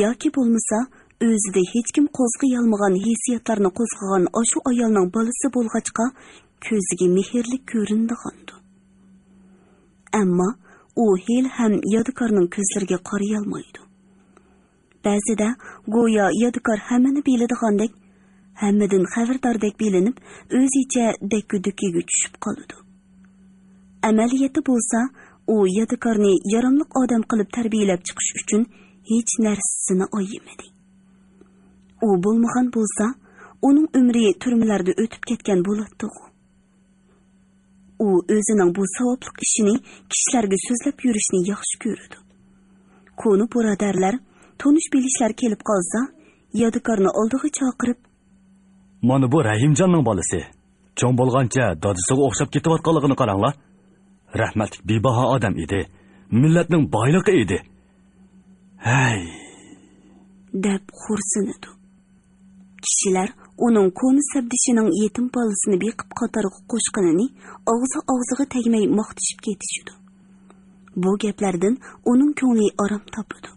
ياكى بولمىسا، ئۆزىدە ھېچكىم قوزغىيالمىغان ھېسسىياتلارنى قوزغىغان ئاشۇ ئايالنىڭ بالىسى بولغاچقا، كۆزىگە مېھىرلىك كۆرۈنىدىغاندۇ. ئەمما ئۇ ھېلىھەم يادىكارنىڭ كۆزلىرىگە قارىيالمايدۇ. بەزىدە گويا يادىكار ھەممىنى بىلىدىغاندەك، ھەممىدىن خەۋەرداردەك بىلىنىپ، ئۆزىچە دەككە-دۈككىگە چۈشۈپ قالىدۇ. ئەمەلىيەتتە بولسا، ئۇ يادىكارنى ياراملىق ئادەم قىلىپ تەربىيەلەپ چىقىش ئۈچۈن ھېچ نەرسىسىنى ئايىمىدى. ئۇ بولمىغان بولسا، ئۇنىڭ ئۆمرى تۈرمىلەردە ئۆتۈپ كەتكەن بولاتتىغۇ. ئۇ ئۆزىنىڭ بۇ ساۋابلىق ئىشىنى كىشىلەرگە سۆزلەپ يۈرۈشنى ياخشى كۆرىدۇ. كونا بۇرادەرلەر، تونۇش-بىلىشلەر كېلىپ قالسا، يادىكارنى ئالدىغا چاقىرىپ، مانا بۇ رەھىمجاننىڭ بالىسى. چوڭ بولغانچە دادىسىغا ئوخشاپ كېتىۋاتقانلىقىنى قاراڭلار. رەھمەتلىك بىباھا ئادەم ئىدى. مىللەتنىڭ بايلىقى ئىدى. ھەي! دەپ خورسىنىدۇ. كىشىلەر ئۇنىڭ كونا سەپدىشىنىڭ يېتىم بالىسىنى بېقىپ قاتارغا قوشقىنىنى ئاغزى ئاغزىغا تەگمەي ماختىشىپ كېتىشىدۇ. بۇ گەپلەردىن ئۇنىڭ كۆڭلى ئارام تاپىدۇ.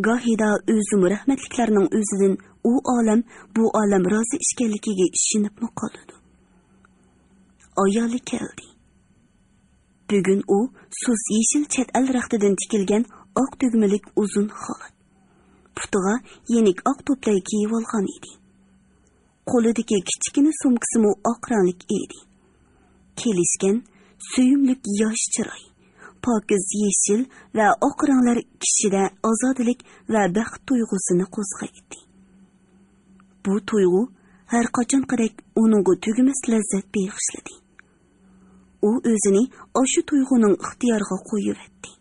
گاھىدا ئۆزىمۇ رەھمەتلىكلەرنىڭ ئۆزىدىن ئۇ ئالەم، بۇ ئالەم رازى ئىكەنلىكىگە ئىشىنىپمۇ قالىدۇ. ئايالى كەلدى. بۈگۈن ئۇ سۇس يېشىل چەت ئەل رەختىدىن تىكىلگەن ئاق تۈگمىلىك ئۇزۇن خالات. پۇتىغا يېنىك ئاق توپلاي كىيىۋالغان ئىدى. قولىدىكى كىچىككىنە سومكىسىمۇ ئاق رەڭلىك ئىدى. كېلىشكەن، سۆيۈملۈك ياش چىراي، پاكىز يېشىل ۋە ئاق رەڭلەر كىشىدە ئازادىلىك ۋە بەخت تۇيغۇسىنى قوزغايتتى. بۇ تۇيغۇ ھەر قاچانقىدەك ئۇنىڭغا تۈگىمەس لەززەت بېغىشلىدى. ئۇ ئۆزىنى ئاشۇ تۇيغۇنىڭ ئىختىيارىغا قويۇۋەتتى.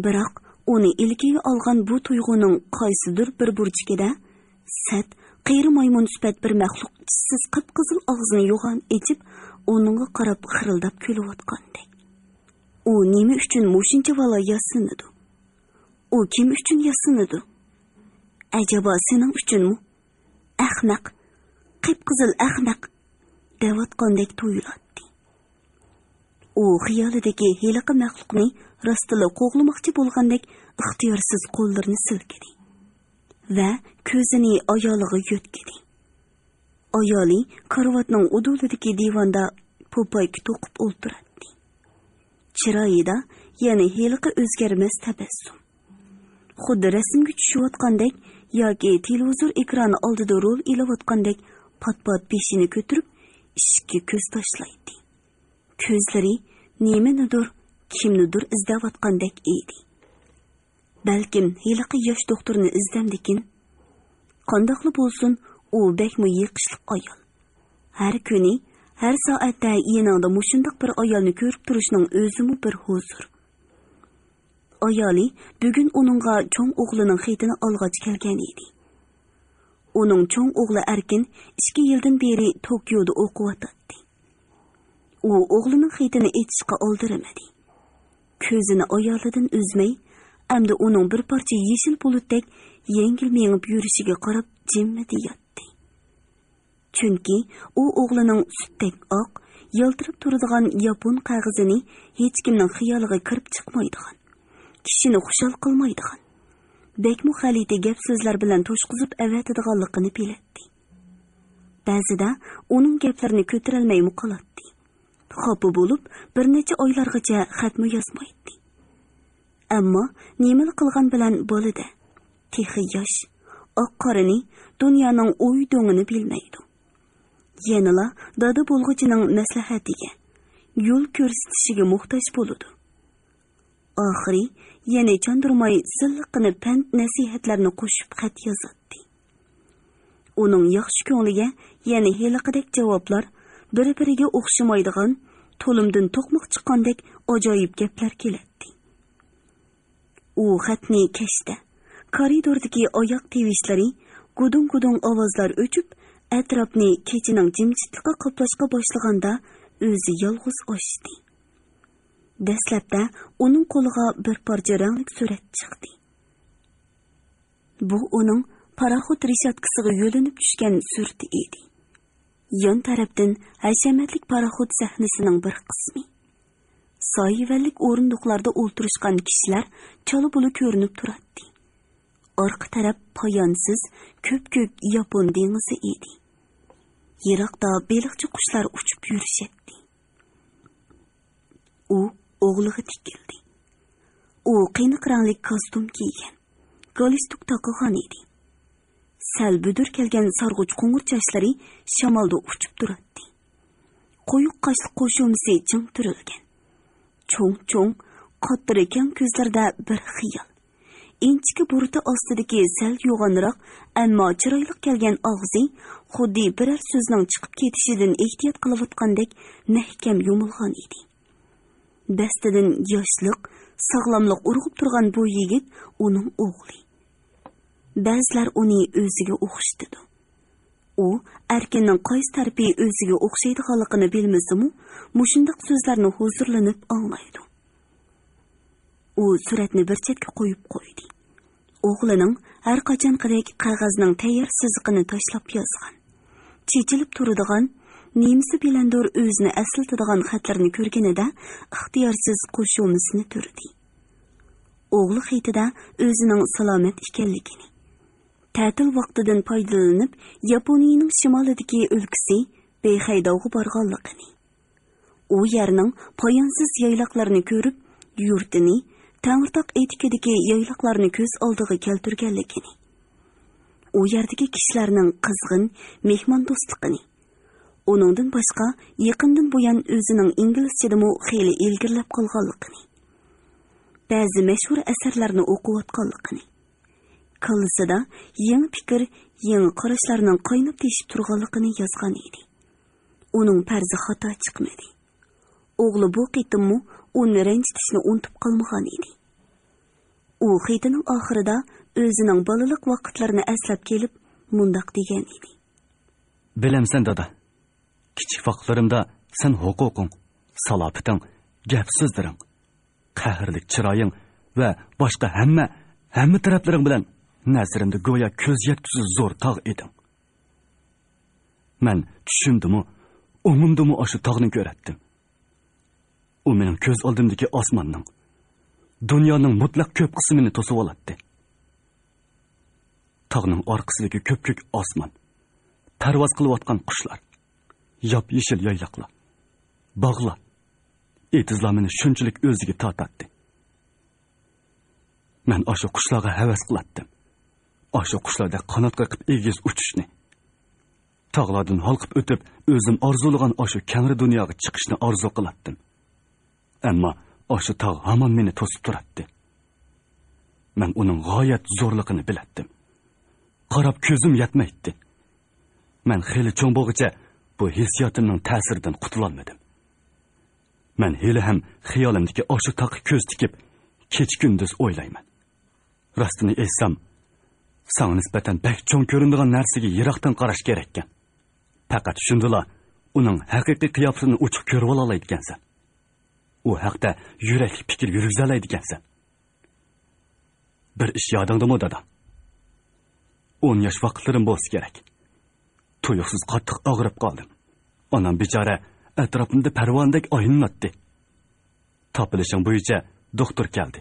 بىراق ئۇنى ئىلكىگە ئالغان بۇ تۇيغۇنىڭ قايسىدۇر بىر بۇرجىكىدە سەت، قېرى مايمۇن سۈپەت بىر مەخلۇق چىشسىز قىپقىزىل ئاغزىنى يوغان ئېچىپ، ئۇنىڭغا قاراپ خىرىلداپ كۈلۈۋاتقاندەك. ئۇ نېمە ئۈچۈن مۇشۇنچە بالا ياسىنىدۇ؟ ئۇ كىم ئۈچۈن ياسىنىدۇ؟ ئەجەبا سېنىڭ ئۈچۈنمۇ؟ ئەخمەق، قىپقىزىل ئەخمەق!» دەۋاتقاندەك تۇيۇلاتتى. ئۇ خىيالىدىكى ھېلىقى مەخلۇقنى راستلا قوغلىماقچى بولغاندەك ئىختىيارسىز قوللىرىنى سىلكىدى ۋە كۆزىنى ئايالىغا يۆتكىدى. ئايالى كارىۋاتنىڭ ئۇدۇلىدىكى دىۋاندا پوپايكا توقۇپ ئولتۇراتتى. چىرايىدا يەنە ھېلىقى ئۆزگەرمەس تەبەسسۇم. خۇددى رەسىمگە چۈشۈۋاتقاندەك ياكى تېلېۋىزور ئېكرانى ئالدىدا رول ئېلىۋاتقاندەك پات-پات بېشىنى كۆتۈرۈپ، ئىشىككە كۆز تاشلايتتى. كۆزلىرى نېمىنىدۇر، كىمنىدۇر ئىزدەۋاتقاندەك ئىدى. بەلكىم ھېلىقى ياش دوختۇرنى ئىزدەمدىكىن؟ قانداقلا بولسۇن، ئۇ بەكمۇ يېقىشلىق ئايال. ھەر كۈنى، ھەر سائەتتە يېنىڭدا مۇشۇنداق بىر ئايالنى كۆرۈپ تۇرۇشنىڭ ئۆزىمۇ بىر ھۇزۇر. ئايالى بۈگۈن ئۇنىڭغا چوڭ ئوغلىنىڭ خېتىنى ئالغاچ كەلگەن ئىدى. ئۇنىڭ چوڭ ئوغلى ئەركىن ئىككى يىلدىن بېرى توكيودا ئوقۇۋاتاتتى. ئۇ ئوغلىنىڭ خېتىنى ئېچىشقا ئالدىرىمىدى. كۆزىنى ئايالىدىن ئۈزمەي، ئەمدى ئۇنىڭ بىر پارچە يېشىل بۇلۇتتەك يەڭگىل مېڭىپ يۈرۈشىگە قاراپ جىممىدە ياتتى. چۈنكى ئۇ ئوغلىنىڭ سۈتتەك ئاق، يالتىراپ تۇرىدىغان ياپون قەغىزىنى ھېچكىمنىڭ خىيالىغا كىرىپ چىقمايدىغان، كىشىنى خۇشال قىلمايدىغان، بەكمۇ غەلىتە گەپ-سۆزلەر بىلەن توشقۇزۇپ ئەۋەتىدىغانلىقىنى بىلەتتى. بەزىدە ئۇنىڭ گەپلىرىنى كۆتۈرەلمەيمۇ قالاتتى. خاپا بولۇپ، بىر نەچچە ئايلارغىچە خەتمۇ يازمايتتى. ئەمما نېمىلا قىلغان بىلەن بالىدە، تېخى ياش، ئاق-قارىنى، دۇنيانىڭ ئوي-دۆڭىنى بىلمەيدۇ. يەنىلا دادا بولغۇچىنىڭ مەسلىھەتىگە، يول كۆرسىتىشىگە موھتاج بولىدۇ. ئاخىرى يەنە چاندۇرماي سىللىققىنە پەند-نەسىھەتلەرنى قوشۇپ خەت يازاتتى. ئۇنىڭ ياخشى كۆڭلىگە يەنە ھېلىقىدەك جاۋابلار، بىر-بىرىگە ئوخشىمايدىغان، تۇلۇمدىن توقماق چىققاندەك ئاجايىپ گەپلەر كېلەتتى. ئۇ خەتنى كەچتە، كارىدوردىكى ئاياق تىۋىشلىرى، گۇدۇڭ-گۇدۇڭ ئاۋازلار ئۆچۈپ، ئەتراپنى كېچىنىڭ جىمجىتلىقى قاپلاشقا باشلىغاندا ئۆزى يالغۇز ئاچتى. دەسلەپتە ئۇنىڭ قولىغا بىر پارچە رەڭلىك سۈرەت چىقتى. بۇ ئۇنىڭ پاراخوت رېشاتكىسىغا يۆلىنىپ چۈشكەن سۈرىتى ئىدى. يان تەرەپتىن ھەشەمەتلىك پاراخوت سەھنىسىنىڭ بىر قىسمى. سايىۋەنلىك ئورۇندۇقلاردا ئولتۇرۇشقان كىشىلەر چالا بۇلا كۆرۈنۈپ تۇراتتى. ئارقا تەرەپ پايانسىز، كۆپكۆك ياپون دېڭىزى ئىدى. يىراقتا بېلىقچى قۇشلار ئۇچۇپ يۈرۈشەتتى. ئۇ ئوغلىغا تىكىلدى. ئۇ قېنىق رەڭلىك كاستيۇم كىيگەن، گالستۇك تاقىغان ئىدى. سەل بۈدۈر كەلگەن سارغۇچ قوڭۇر چاچلىرى شامالدا ئۇچۇپ تۇراتتى. قويۇق قاشلىق قوشۇمىسى چىڭ تۈرۈلگەن. چوڭ-چوڭ، قاتلىرى كەڭ كۆزلىرىدە بىر خىيال. ئىنچىكە بۇرۇتى ئاستىدىكى سەل يوغانراق، ئەمما چىرايلىق كەلگەن ئاغزى خۇددى بىرەر سۆزنىڭ چىقىپ كېتىشىدىن ئېھتىيات قىلىۋاتقاندەك مەھكەم يۇمۇلغان ئىدى. دەستىدىن ياشلىق، ساغلاملىق ئۇرغۇپ تۇرغان بۇ يىگىت ئۇنىڭ ئوغلى. بەزىلەر ئۇنى ئۆزىگە ئوخشىتىدۇ. ئۇ ئەركىننىڭ قايسى تەرىپى ئۆزىگە ئوخشايدىغانلىقىنى بىلمىسىمۇ، مۇشۇنداق سۆزلەرنى ھۇزۇرلىنىپ ئاڭلايدۇ. ئۇ سۈرەتنى بىر چەتكە قويۇپ قويدى. ئوغلىنىڭ ھەر قاچانقىدەك قەغەزنىڭ تەييار سىزىقىنى تاشلاپ يازغان، چېچىلىپ تۇرىدىغان، نېمىسى بىلەندۇر ئۆزىنى ئەسلىتىدىغان خەتلىرىنى كۆرگىنىدە ئىختىيارسىز قوشۇمىسىنى تۈردى. ئوغلى خېتىدە ئۆزىنىڭ سالامەت ئىكەنلىكىنى، تەتىل ۋاقتىدىن پايدىلىنىپ ياپونىيىنىڭ شىمالىدىكى ئۆلكىسى بېيخەيداۋغا بارغانلىقىنى، ئۇ يەرنىڭ پايانسىز يايلاقلىرىنى كۆرۈپ، يۇرتىنى، تەڭرىتاغ ئېتىكىدىكى يايلاقلارنى كۆز ئالدىغا كەلتۈرگەنلىكىنى، ئۇ يەردىكى كىشىلەرنىڭ قىزغىن مېھماندوستلۇقىنى، ئۇنىڭدىن باشقا يېقىندىن بۇيان ئۆزىنىڭ ئىنگلىزچىدىمۇ خېلى ئىلگىرىلەپ قالغانلىقىنى، بەزى مەشھۇر ئەسەرلەرنى ئوقۇۋاتقانلىقىنى، كاللىسىدا يېڭى پىكىر، يېڭى قاراشلارنىڭ قايناپ تېشىپ تۇرغانلىقىنى يازغان ئىدى. ئۇنىڭ پەرىزى خاتا چىقمىدى. ئوغلى بۇ قېتىممۇ ئۇنى رەنجىتىشنى ئۇنتۇپ قالمىغان ئىدى. ئۇ خېتىنىڭ ئاخىرىدا ئۆزىنىڭ بالىلىق ۋاقىتلىرىنى ئەسلەپ كېلىپ، مۇنداق دېگەن ئىدى. بىلەمسەن، دادا، كىچىك ۋاقىتلىرىمدا سەن ھوقۇقۇڭ، سالاپىتىڭ، گەپ سۆزلىرىڭ، قەھرلىك چىرايىڭ ۋە باشقا ھەممە، ھەممە تەرەپلىرىڭ بىلەن نەزىرىمدە گويا كۆز يەتكۈسىز زور تاغ ئىدىڭ. مەن چۈشۈمدىمۇ، ئوڭۇمدىمۇ ئاشۇ تاغنى كۆرەتتىم. ئۇ مېنىڭ كۆز ئالدىمدىكى ئاسماننىڭ، دۇنيانىڭ مۇتلەق كۆپ قىسمىنى توسۇۋالاتتى. تاغنىڭ ئارقىسىدىكى كۆپكۆك ئاسمان، پەرۋاز قىلىۋاتقان قۇشلار، ياپيېشىل يايلاقلار، باغلار، ئېتىزلار مېنى شۇنچىلىك ئۆزىگە تارتاتتى. مەن ئاشۇ قۇشلارغا ھەۋەس قىلاتتىم. ئاشۇ قۇشلاردەك قانات قېقىپ ئېگىز ئۇچۇشنى، تاغلاردىن ھالقىپ ئۆتۈپ، ئۆزۈم ئارزۇلىغان ئاشۇ كەڭرى دۇنياغا چىقىشنى ئارزۇ قىلاتتىم. ئەمما ئاشۇ تاغ ھامان مېنى توسۇپ تۇراتتى. مەن ئۇنىڭ غايەت زورلۇقىنى بىلەتتىم. قاراپ كۆزۈم يەتمەيتتى. مەن خېلى چوڭ بولغۇچە بۇ ھېسسىياتىمنىڭ تەسىرىدىن قۇتۇلالمىدىم. مەن ھېلىھەم خىيالىمدىكى ئاشۇ تاغقا كۆز تىكىپ، كېچە-كۈندۈز ئويلايمەن. راستىنى ئېيتسام، ساڭا نىسبەتەن بەك چوڭ كۆرۈنىدىغان نەرسىگە يىراقتىن قاراش كېرەككەن. پەقەت شۇندىلا ئۇنىڭ ھەقىقىي قىياپىتىنى ئوچۇق كۆرۈۋالالايدىكەنسەن. ئۇ ھەقتە يۈرەكلىك پىكىر يۈرگۈزەلەيدىكەنسەن. بىر ئىش يادىڭدىمۇ، دادا؟ ئون ياش ۋاقىتلىرىم بولسا كېرەك. تۇيۇقسىز قاتتىق ئاغرىپ قالدىم. ئانام بىچارە ئەتراپىمدا پەرۋانىدەك ئايلىناتتى. تاپىلىشىڭ بويىچە دوختۇر كەلدى.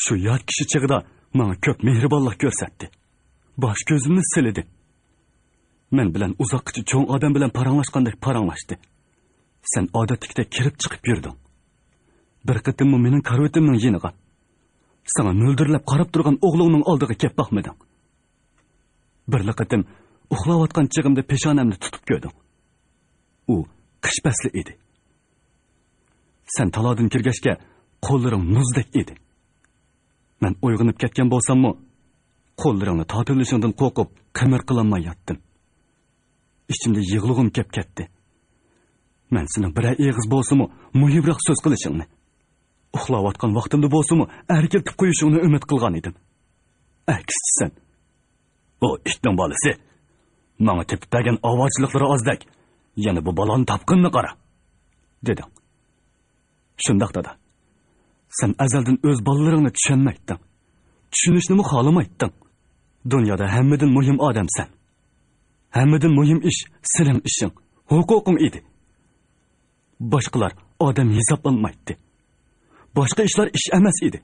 شۇ يات كىشى چېغىدا ماڭا كۆپ مېھرىبانلىق كۆرسەتتى. باش كۆزۈمنى سىلىدى. مەن بىلەن ئۇزاققىچە چوڭ ئادەم بىلەن پاراڭلاشقاندەك پاراڭلاشتى. سەن ئادەتتىكىدەك كىرىپ چىقىپ يۈردۈڭ. بىر قېتىممۇ مېنىڭ كارىۋىتىمنىڭ يېنىغا، ساڭا مۆلدۈرلەپ قاراپ تۇرغان ئوغلۇڭنىڭ ئالدىغا كەپ باقمىدىڭ. بىرلا قېتىم ئۇخلاۋاتقان چېغىمدا پېشانەمنى تۇتۇپ كۆردۈڭ. ئۇ قىش پەسلى ئىدى. سەن تالادىن كىرگەچكە قوللىرىڭ مۇزدەك ئىدى. مەن ئويغىنىپ كەتكەن بولساممۇ، قوللىرىڭنى تارتىۋېلىشىڭدىن قورقۇپ قىمىر قىلالماي ياتتىم. ئىچىمدە يىغلىغۇم كەپ كەتتى. مەن سېنىڭ بىرەر ئېغىز بولسىمۇ مۇھىمراق سۆز قىلىشىڭنى، ئۇخلاۋاتقان ۋاقتىمدا بولسىمۇ ئەركىلىتىپ قويۇشۇڭنى ئۈمىد قىلغان ئىدىم. ئەكسىچە سەن، ئۇ ئىتنىڭ بالىسى، ماڭا تېپىپ بەرگەن ئاۋارىچىلىقلىرى ئازدەك، يەنە بۇ بالىنى تاپقىنىنى قارا، دېدىڭ. شۇنداق، دادا. سەن ئەزەلدىن ئۆز بالىلىرىڭنى چۈشەنمەيتتىڭ. چۈشىنىشنىمۇ خالىمايتتىڭ. دۇنيادا ھەممىدىن مۇھىم ئادەم سەن. ھەممىدىن مۇھىم ئىش سېنىڭ ئىشىڭ، ھوقۇقۇڭ ئىدى. باشقىلار ئادەم ھېسابلانمايتتى. باشقا ئىشلار ئىش ئەمەس ئىدى.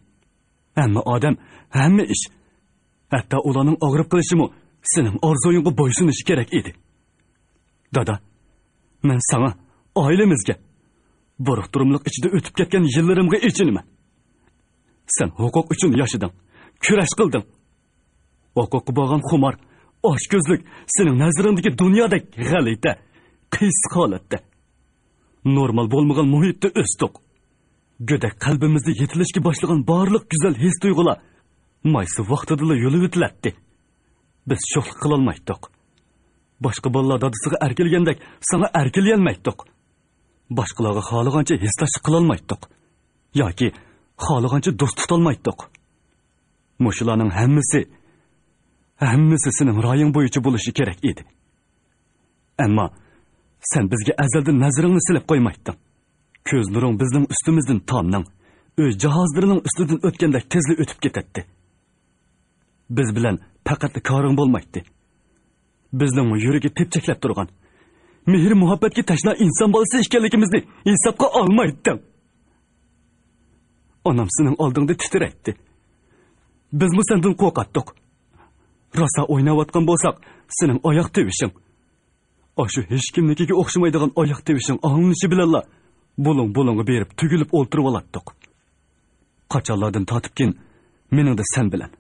ھەممە ئادەم، ھەممە ئىش، ھەتتا ئۇلارنىڭ ئاغرىپ قېلىشىمۇ سېنىڭ ئارزۇيۇڭغا بويسۇنۇشى كېرەك ئىدى. دادا، مەن ساڭا، ئائىلىمىزگە، بۇرۇقتۇرۇملۇق ئىچىدە ئۆتۈپ كەتكەن يىللىرىمغا ئېچىنىمەن. سەن ھوقۇق ئۈچۈن ياشىدىڭ، كۈرەش قىلدىڭ. ھوقۇققا بولغان خۇمار، ئاچكۆزلۈك سېنىڭ نەزىرىڭدىكى دۇنيادەك غەلىتە، قىيسىق ھالەتتە. نورمال بولمىغان مۇھىتتا ئۆستۇق. گۆدەك قەلبىمىزدە يېتىلىشكە باشلىغان بارلىق گۈزەل ھېس-تۇيغۇلار مايسا ۋاقتىدىلا يۇلۇۋېتىلەتتى. بىز شوخلۇق قىلالمايتتۇق. باشقا بالىلار دادىسىغا ئەركىلىگەندەك ساڭا ئەركىلىيەلمەيتتۇق. باشقىلارغا خالىغانچە ھېسداشلىق قىلالمايتتۇق. ياكى خالىغانچە دوست تۇتالمايتتۇق. مۇشۇلارنىڭ ھەممىسى، ھەممىسى سېنىڭ رايىڭ بويىچە بولۇشى كېرەك ئىدى. ئەمما سەن بىزگە ئەزەلدىن نەزىرىڭنى سېلىپ قويمايتتىڭ. كۆز نۇرۇڭ بىزنىڭ ئۈستىمىزدىن تامنىڭ، ئۆي جاھازلىرىنىڭ ئۈستىدىن ئۆتكەندەك تېزلا ئۆتۈپ كېتەتتى. بىز بىلەن پەقەتلا كارىڭ بولمايتتى. بىزنىڭمۇ يۈرىكى تېپچەكلەپ تۇرغان، مېھىر-مۇھەببەتكە تەشنا ئىنسان بالىسى ئىكەنلىكىمىزنى ھېسابقا ئالمايتتىڭ. ئانام سېنىڭ ئالدىڭدا تىترەيتتى. بىزمۇ سەندىن قورقاتتۇق. راسا ئويناۋاتقان بولساق، سېنىڭ ئاياق تىۋىشىڭ، ئاشۇ ھېچكىمنىڭكىگە ئوخشىمايدىغان ئاياق تىۋىشىڭ ئاڭلىنىشى بىلەنلا بۇلۇڭ-بۇلۇڭغا بېرىپ تۈگۈلۈپ ئولتۇرۇۋالاتتۇق. قاچانلاردىن تارتىپكىن مېنىڭدە سەن بىلەن،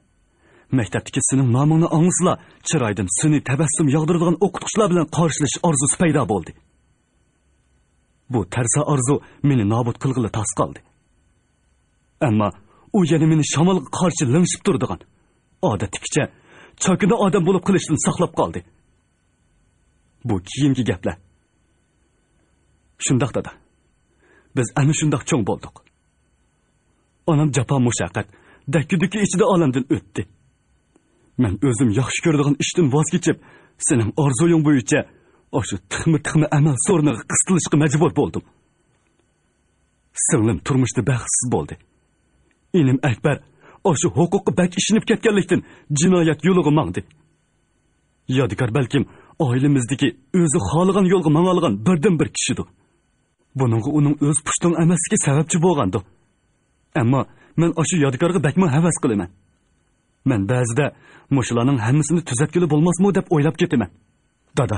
مەكتەپتىكى سېنىڭ نامىڭنى ئاڭلىسىلا، چىرايدىن سۈنئىي تەبەسسۇم ياغدۇرىدىغان ئوقۇتقۇچىلار بىلەن قارشىلىشىش ئارزۇسى پەيدا بولدى. بۇ تەرسا ئارزۇ مېنى نابۇت قىلغىلى تاس قالدى. ئەمما ئۇ يەنە مېنى شامالغا قارشى لىڭشىپ تۇرىدىغان، ئادەتتىكىچە چاكىنا ئادەم بولۇپ قېلىشتىن ساقلاپ قالدى. بۇ كېيىنكى گەپلەر. شۇنداق، دادا. بىز ئەنە شۇنداق چوڭ بولدۇق. ئانام جاپا-مۇشەققەت، دەككە-دۈككە ئىچىدە ئالەمدىن ئۆتتى. مەن ئۆزۈم ياخشى كۆرىدىغان ئىشتىن ۋاز كېچىپ، سېنىڭ ئارزۇيۇڭ بويىچە ئاشۇ تىخمۇ-تىخمۇ ئەمەل سورۇنىغا قىستىلىشقا مەجبۇر بولدۇم. سىڭلىم تۇرمۇشتا بەختسىز بولدى. ئىنىم ئەكبەر ئاشۇ ھوقۇققا بەك ئىشىنىپ كەتكەنلىكتىن جىنايەت يولىغا ماڭدى. يادىكار بەلكىم ئائىلىمىزدىكى ئۆزى خالىغان يولغا ماڭالىغان بىردىنبىر كىشىدۇ. بۇنىڭغا ئۇنىڭ ئۆز پۇشتۇڭ ئەمەسلىكى سەۋەبچى بولغاندۇ. ئەمما مەن ئاشۇ يادىكارغا بەكمۇ ھەۋەس قىلىمەن. مەن بەزىدە مۇشۇلارنىڭ ھەممىسىنى تۈزەتكىلى بولماسمۇ دەپ ئويلاپ كېتىمەن. دادا،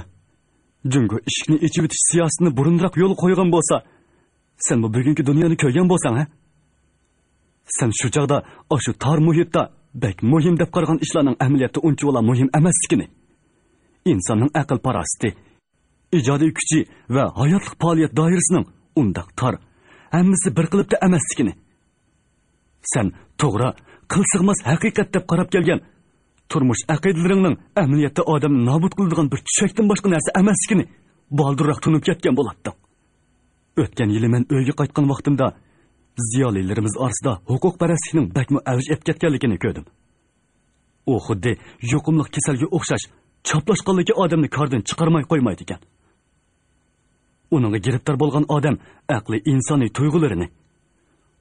جۇڭگو ئىشىكنى ئېچىۋېتىش سىياسىتىنى بۇرۇنراق يولغا قويغان بولسا، سەنمۇ بۈگۈنكى دۇنيانى كۆرگەن بولساڭ، ھە؟ سەن شۇ چاغدا ئاشۇ تار مۇھىتتا بەك مۇھىم دەپ قارىغان ئىشلارنىڭ ئەمەلىيەتتە ئۇنچىۋالا مۇھىم ئەمەسلىكىنى، ئىنساننىڭ ئەقىل-پاراسىتى، ئىجادىي كۈچى ۋە ھاياتلىق پائالىيەت دائىرىسىنىڭ ئۇنداق تار، ھەممىسى بىر قېلىپتا ئەمەسلىكىنى، سەن توغرا، قىل سىغماس ھەقىقەت دەپ قاراپ كەلگەن تۇرمۇش ئەقىدىلىرىڭنىڭ ئەمەلىيەتتە ئادەمنى نابۇت قىلىدىغان بىر چۆچەكتىن باشقا نەرسە ئەمەسلىكىنى بالدۇرراق تونۇپ كەتكەن بولاتتىڭ. ئۆتكەن يىلى مەن ئۆيگە قايتقان ۋاقتىمدا زىيالىيلىرىمىز ئارىسىدا ھوقۇقپەرەسلىكنىڭ بەكمۇ ئەۋج ئېلىپ كەتكەنلىكىنى كۆردۈم. ئۇ خۇددى يۇقۇملۇق كېسەلگە ئوخشاش چاپلاشقانلىكى ئادەمنى كاردىن چىقارماي قويمايدىكەن. ئۇنىڭغا گىرىپتار بولغان ئادەم ئەقلىي ئىنسانىي تۇيغۇلىرىنى،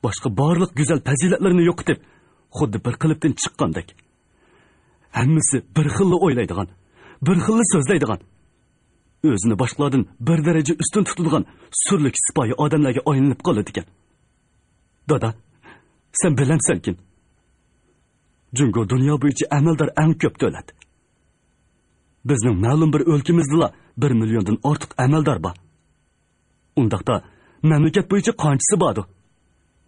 باشقا بارلىق گۈزەل پەزىلەتلىرىنى يوقىتىپ، خۇددى بىر قېلىپتىن چىققاندەك، ھەممىسى بىر خىللا ئويلايدىغان، بىر خىللا سۆزلەيدىغان، ئۆزىنى باشقىلاردىن بىر دەرىجە ئۈستۈن تۇتىدىغان سۈرلۈك سىپايى ئادەملەرگە ئايلىنىپ قالىدىكەن. دادا، سەن بىلەمسەنكىن؟ جۇڭگو دۇنيا بويىچە ئەمەلدار ئەڭ كۆپ دۆلەت. بىزنىڭ مەلۇم بىر ئۆلكىمىزدىلا بىر مىليوندىن ئارتۇق ئەمەلدار بار. ئۇنداقتا مەملىكەت بويىچە قانچىسى باردۇ؟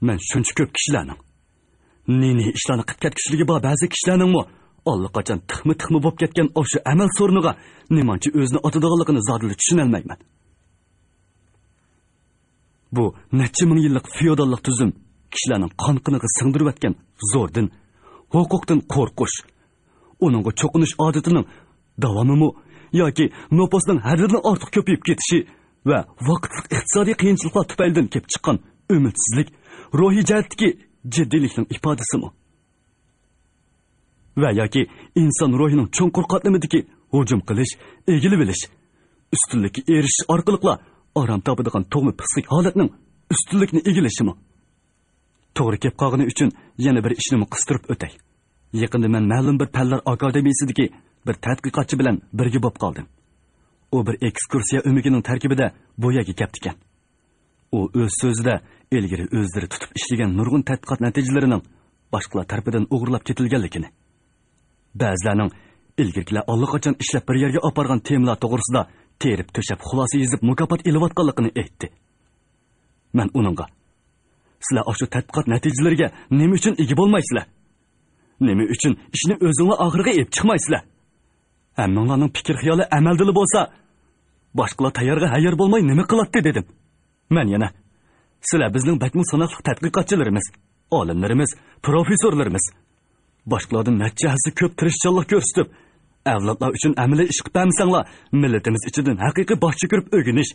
مەن شۇنچە كۆپ كىشىلەرنىڭ، نى-نى ئىشلارنى قىلىپ كەتكۈچىلىكى بار بەزى كىشىلەرنىڭمۇ ئاللىقاچان تىخما-تىخما بولۇپ كەتكەن ئاشۇ ئەمەل سورۇنىغا نېمانچە ئۆزىنى ئاتىدىغانلىقىنى زادىلا چۈشىنەلمەيمەن. بۇ نەچچە مىڭ يىللىق فېئوداللىق تۈزۈم كىشىلەرنىڭ قان قېنىغا سىڭدۈرۈۋەتكەن زور دىن، ھوقۇقتىن قورقۇش، ئۇنىڭغا چوقۇنۇش ئادىتىنىڭ داۋامىمۇ ياكى نوپۇسنىڭ ھەددىدىن ئارتۇق كۆپىيىپ كېتىشى ۋە ۋاقىتلىق ئىقتىسادىي قىيىنچىلىقلار تۈپەيلىدىن كېلىپ چىققان ئۈمىدسىزلىك، روھىي جەھەتتىكى جىددىيلىكنىڭ ئىپادىسىمۇ؟ ۋە ياكى ئىنسان روھىنىڭ چوڭقۇر قاتلىمىدىكى ھۇجۇم قىلىش، ئىگىلىۋېلىش، ئۈستۈنلۈككە ئېرىشىش ئارقىلىقلا ئارام تاپىدىغان تۇغما پىسخىك ھالەتنىڭ ئۈستۈنلۈكنى ئىگىلىشىمۇ؟ توغرا كەپ قالغىنى ئۈچۈن يەنە بىر ئىشنىمۇ قىستۇرۇپ ئۆتەي. يېقىندا مەن مەلۇم بىر پەنلەر ئاكادېمىيىسىدىكى بىر تەتقىقاتچى بىلەن بىرگە بولۇپ قالدىم. ئۇ بىر ئېكسكۇرسىيە ئۆمىكىنىڭ تەركىبىدە بۇ يەرگە كەپتىكەن. ئۇ ئۆز سۆزىدە ئىلگىرى ئۆزلىرى تۇتۇپ ئىشلىگەن نۇرغۇن تەتقىقات نەتىجىلىرىنىڭ باشقىلار تەرىپىدىن ئوغرىلاپ كېتىلگەنلىكىنى، بەزىلەرنىڭ ئىلگىرىكىلەر ئاللىقاچان ئىشلەپ بىر يەرگە ئاپارغان تېمىلار توغرىسىدا تېرىپ-تۆشەپ خۇلاسە يېزىپ مۇكاپات ئېلىۋاتقانلىقىنى ئېيتتى. مەن ئۇنىڭغا، سىلەر ئاشۇ تەتقىقات نەتىجىلىرىگە نېمە ئۈچۈن ئىگە بولمايسىلەر؟ نېمە ئۈچۈن ئىشنى ئۆزۈڭلار ئاخىرىغا ئېلىپ چىقمايسىلەر؟ ھەممىڭلارنىڭ پىكىر خىيالى ئەمەلدىلا بولسا، باشقىلار تەييارغا ھەييار بولماي نېمە قىلاتتى دېدىم. مەن يەنە، سىلەر بىزنىڭ بەكمۇ ساناقلىق تەتقىقاتچىلىرىمىز، ئالىملىرىمىز، پروفېسسورلىرىمىز. باشقىلاردىن نەچچە ھەسسە كۆپ تىرىشچانلىق كۆرسىتىپ، ئەۋلادلار ئۈچۈن ئەمەلىي ئىش قىلىپ بەرمىسەڭلار، مىللىتىمىز ئىچىدىن ھەقىقىي باش چۆكۈرۈپ ئۆگىنىش،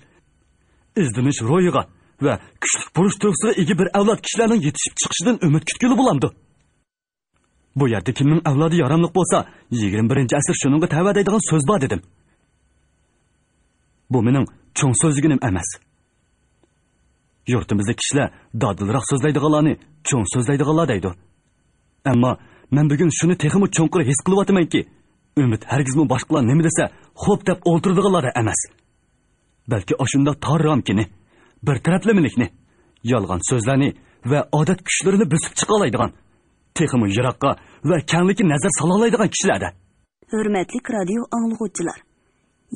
ئىزدىنىش روھىغا ۋە كۈچلۈك بۇرچ تۇيغۇسىغا ئىگە بىر ئەۋلاد كىشىلەرنىڭ يېتىشىپ چىقىشىدىن ئۈمىد كۈتكىلى بولامدۇ؟ بۇ يەردە كىمنىڭ ئەۋلادى ياراملىق بولسا، يىگىرمە بىرىنچى ئەسىر شۇنىڭغا تەۋە دەيدىغان سۆز بار دېدىم. بۇ مېنىڭ چوڭ سۆزلىگىنىم ئەمەس. يۇرتىمىزدا كىشىلەر دادىلراق سۆزلەيدىغانلارنى چوڭ سۆزلەيدىغانلار دەيدۇ. ئەمما مەن بۈگۈن شۇنى تېخىمۇ چوڭقۇر ھېس قىلىۋاتىمەنكى، ئۈمىد ھەرگىزمۇ باشقىلار نېمە دېسە خوپ دەپ ئولتۇرىدىغانلاردا ئەمەس. بەلكى ئاشۇنداق تار رامكىنى، بىر تەرەپلىمىلىكنى، يالغان سۆزلەرنى ۋە ئادەت كۈچلىرىنى بۆسۈپ چىقالايدىغان، تېخىمۇ يىراققا ۋە كەڭلىككە نەزەر سالالايدىغان كىشىلەردە. ھۆرمەتلىك رادىيو ئاڭلىغۇچىلار!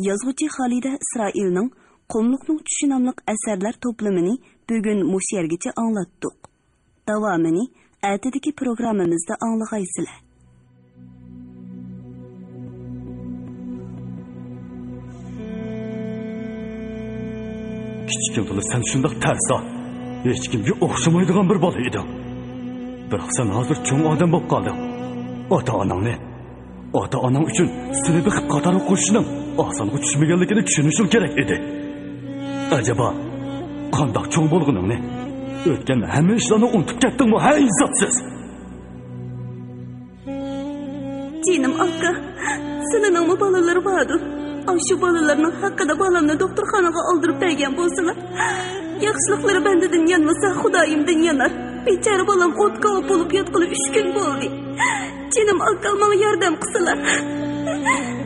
يازغۇچى خالىدە ئىسرائىلنىڭ قۇملۇقنىڭ چۈشى ناملىق ئەسەرلەر توپلىمىنى بۈگۈن مۇشۇ يەرگىچە ئاڭلاتتۇق. داۋامىنى ئەتىدىكى پروگراممىمىزدا ئاڭلىغايسىلەر. كىچىكىڭدىلا سەن شۇنداق تەرسا، ھېچكىمگە ئوخشىمايدىغان بىر بالا ئىدىڭ. بىراق سەن ھازىر چوڭ ئادەم بولۇپ قالدىڭ. ئاتا-ئاناڭنى، ئاتا-ئاناڭ ئۈچۈن سېنى بېقىپ قاتارغا قوشۇشنىڭ ئاسانغا چۈشمىگەنلىكىنى چۈشىنىشىڭ كېرەك ئىدى. ئەجەبا، قانداق چوڭ بولغىنىڭنى، ئۆتكەن ھەممە ئىشلارنى ئۇنتۇپ كەتتىڭمۇ، ھە، ئىنساپسىز! جېنىم ئاكا، سېنىڭمۇ بالىلىرى باردۇ. ئاشۇ بالىلىرىنىڭ ھەققىدە بالامنى دوختۇرخانىغا ئالدۇرۇپ بەرگەن بولسىلا، ياخشىلىقلىرى بەندىدىن يانمىسا، خۇدايىمدىن يانار. بىچارە بالام ئوتكا ئوت بولۇپ ياتقىلى ئۈچ كۈن بولدى. جېنىم ئاكام ماڭا ياردەم قىلسىلا.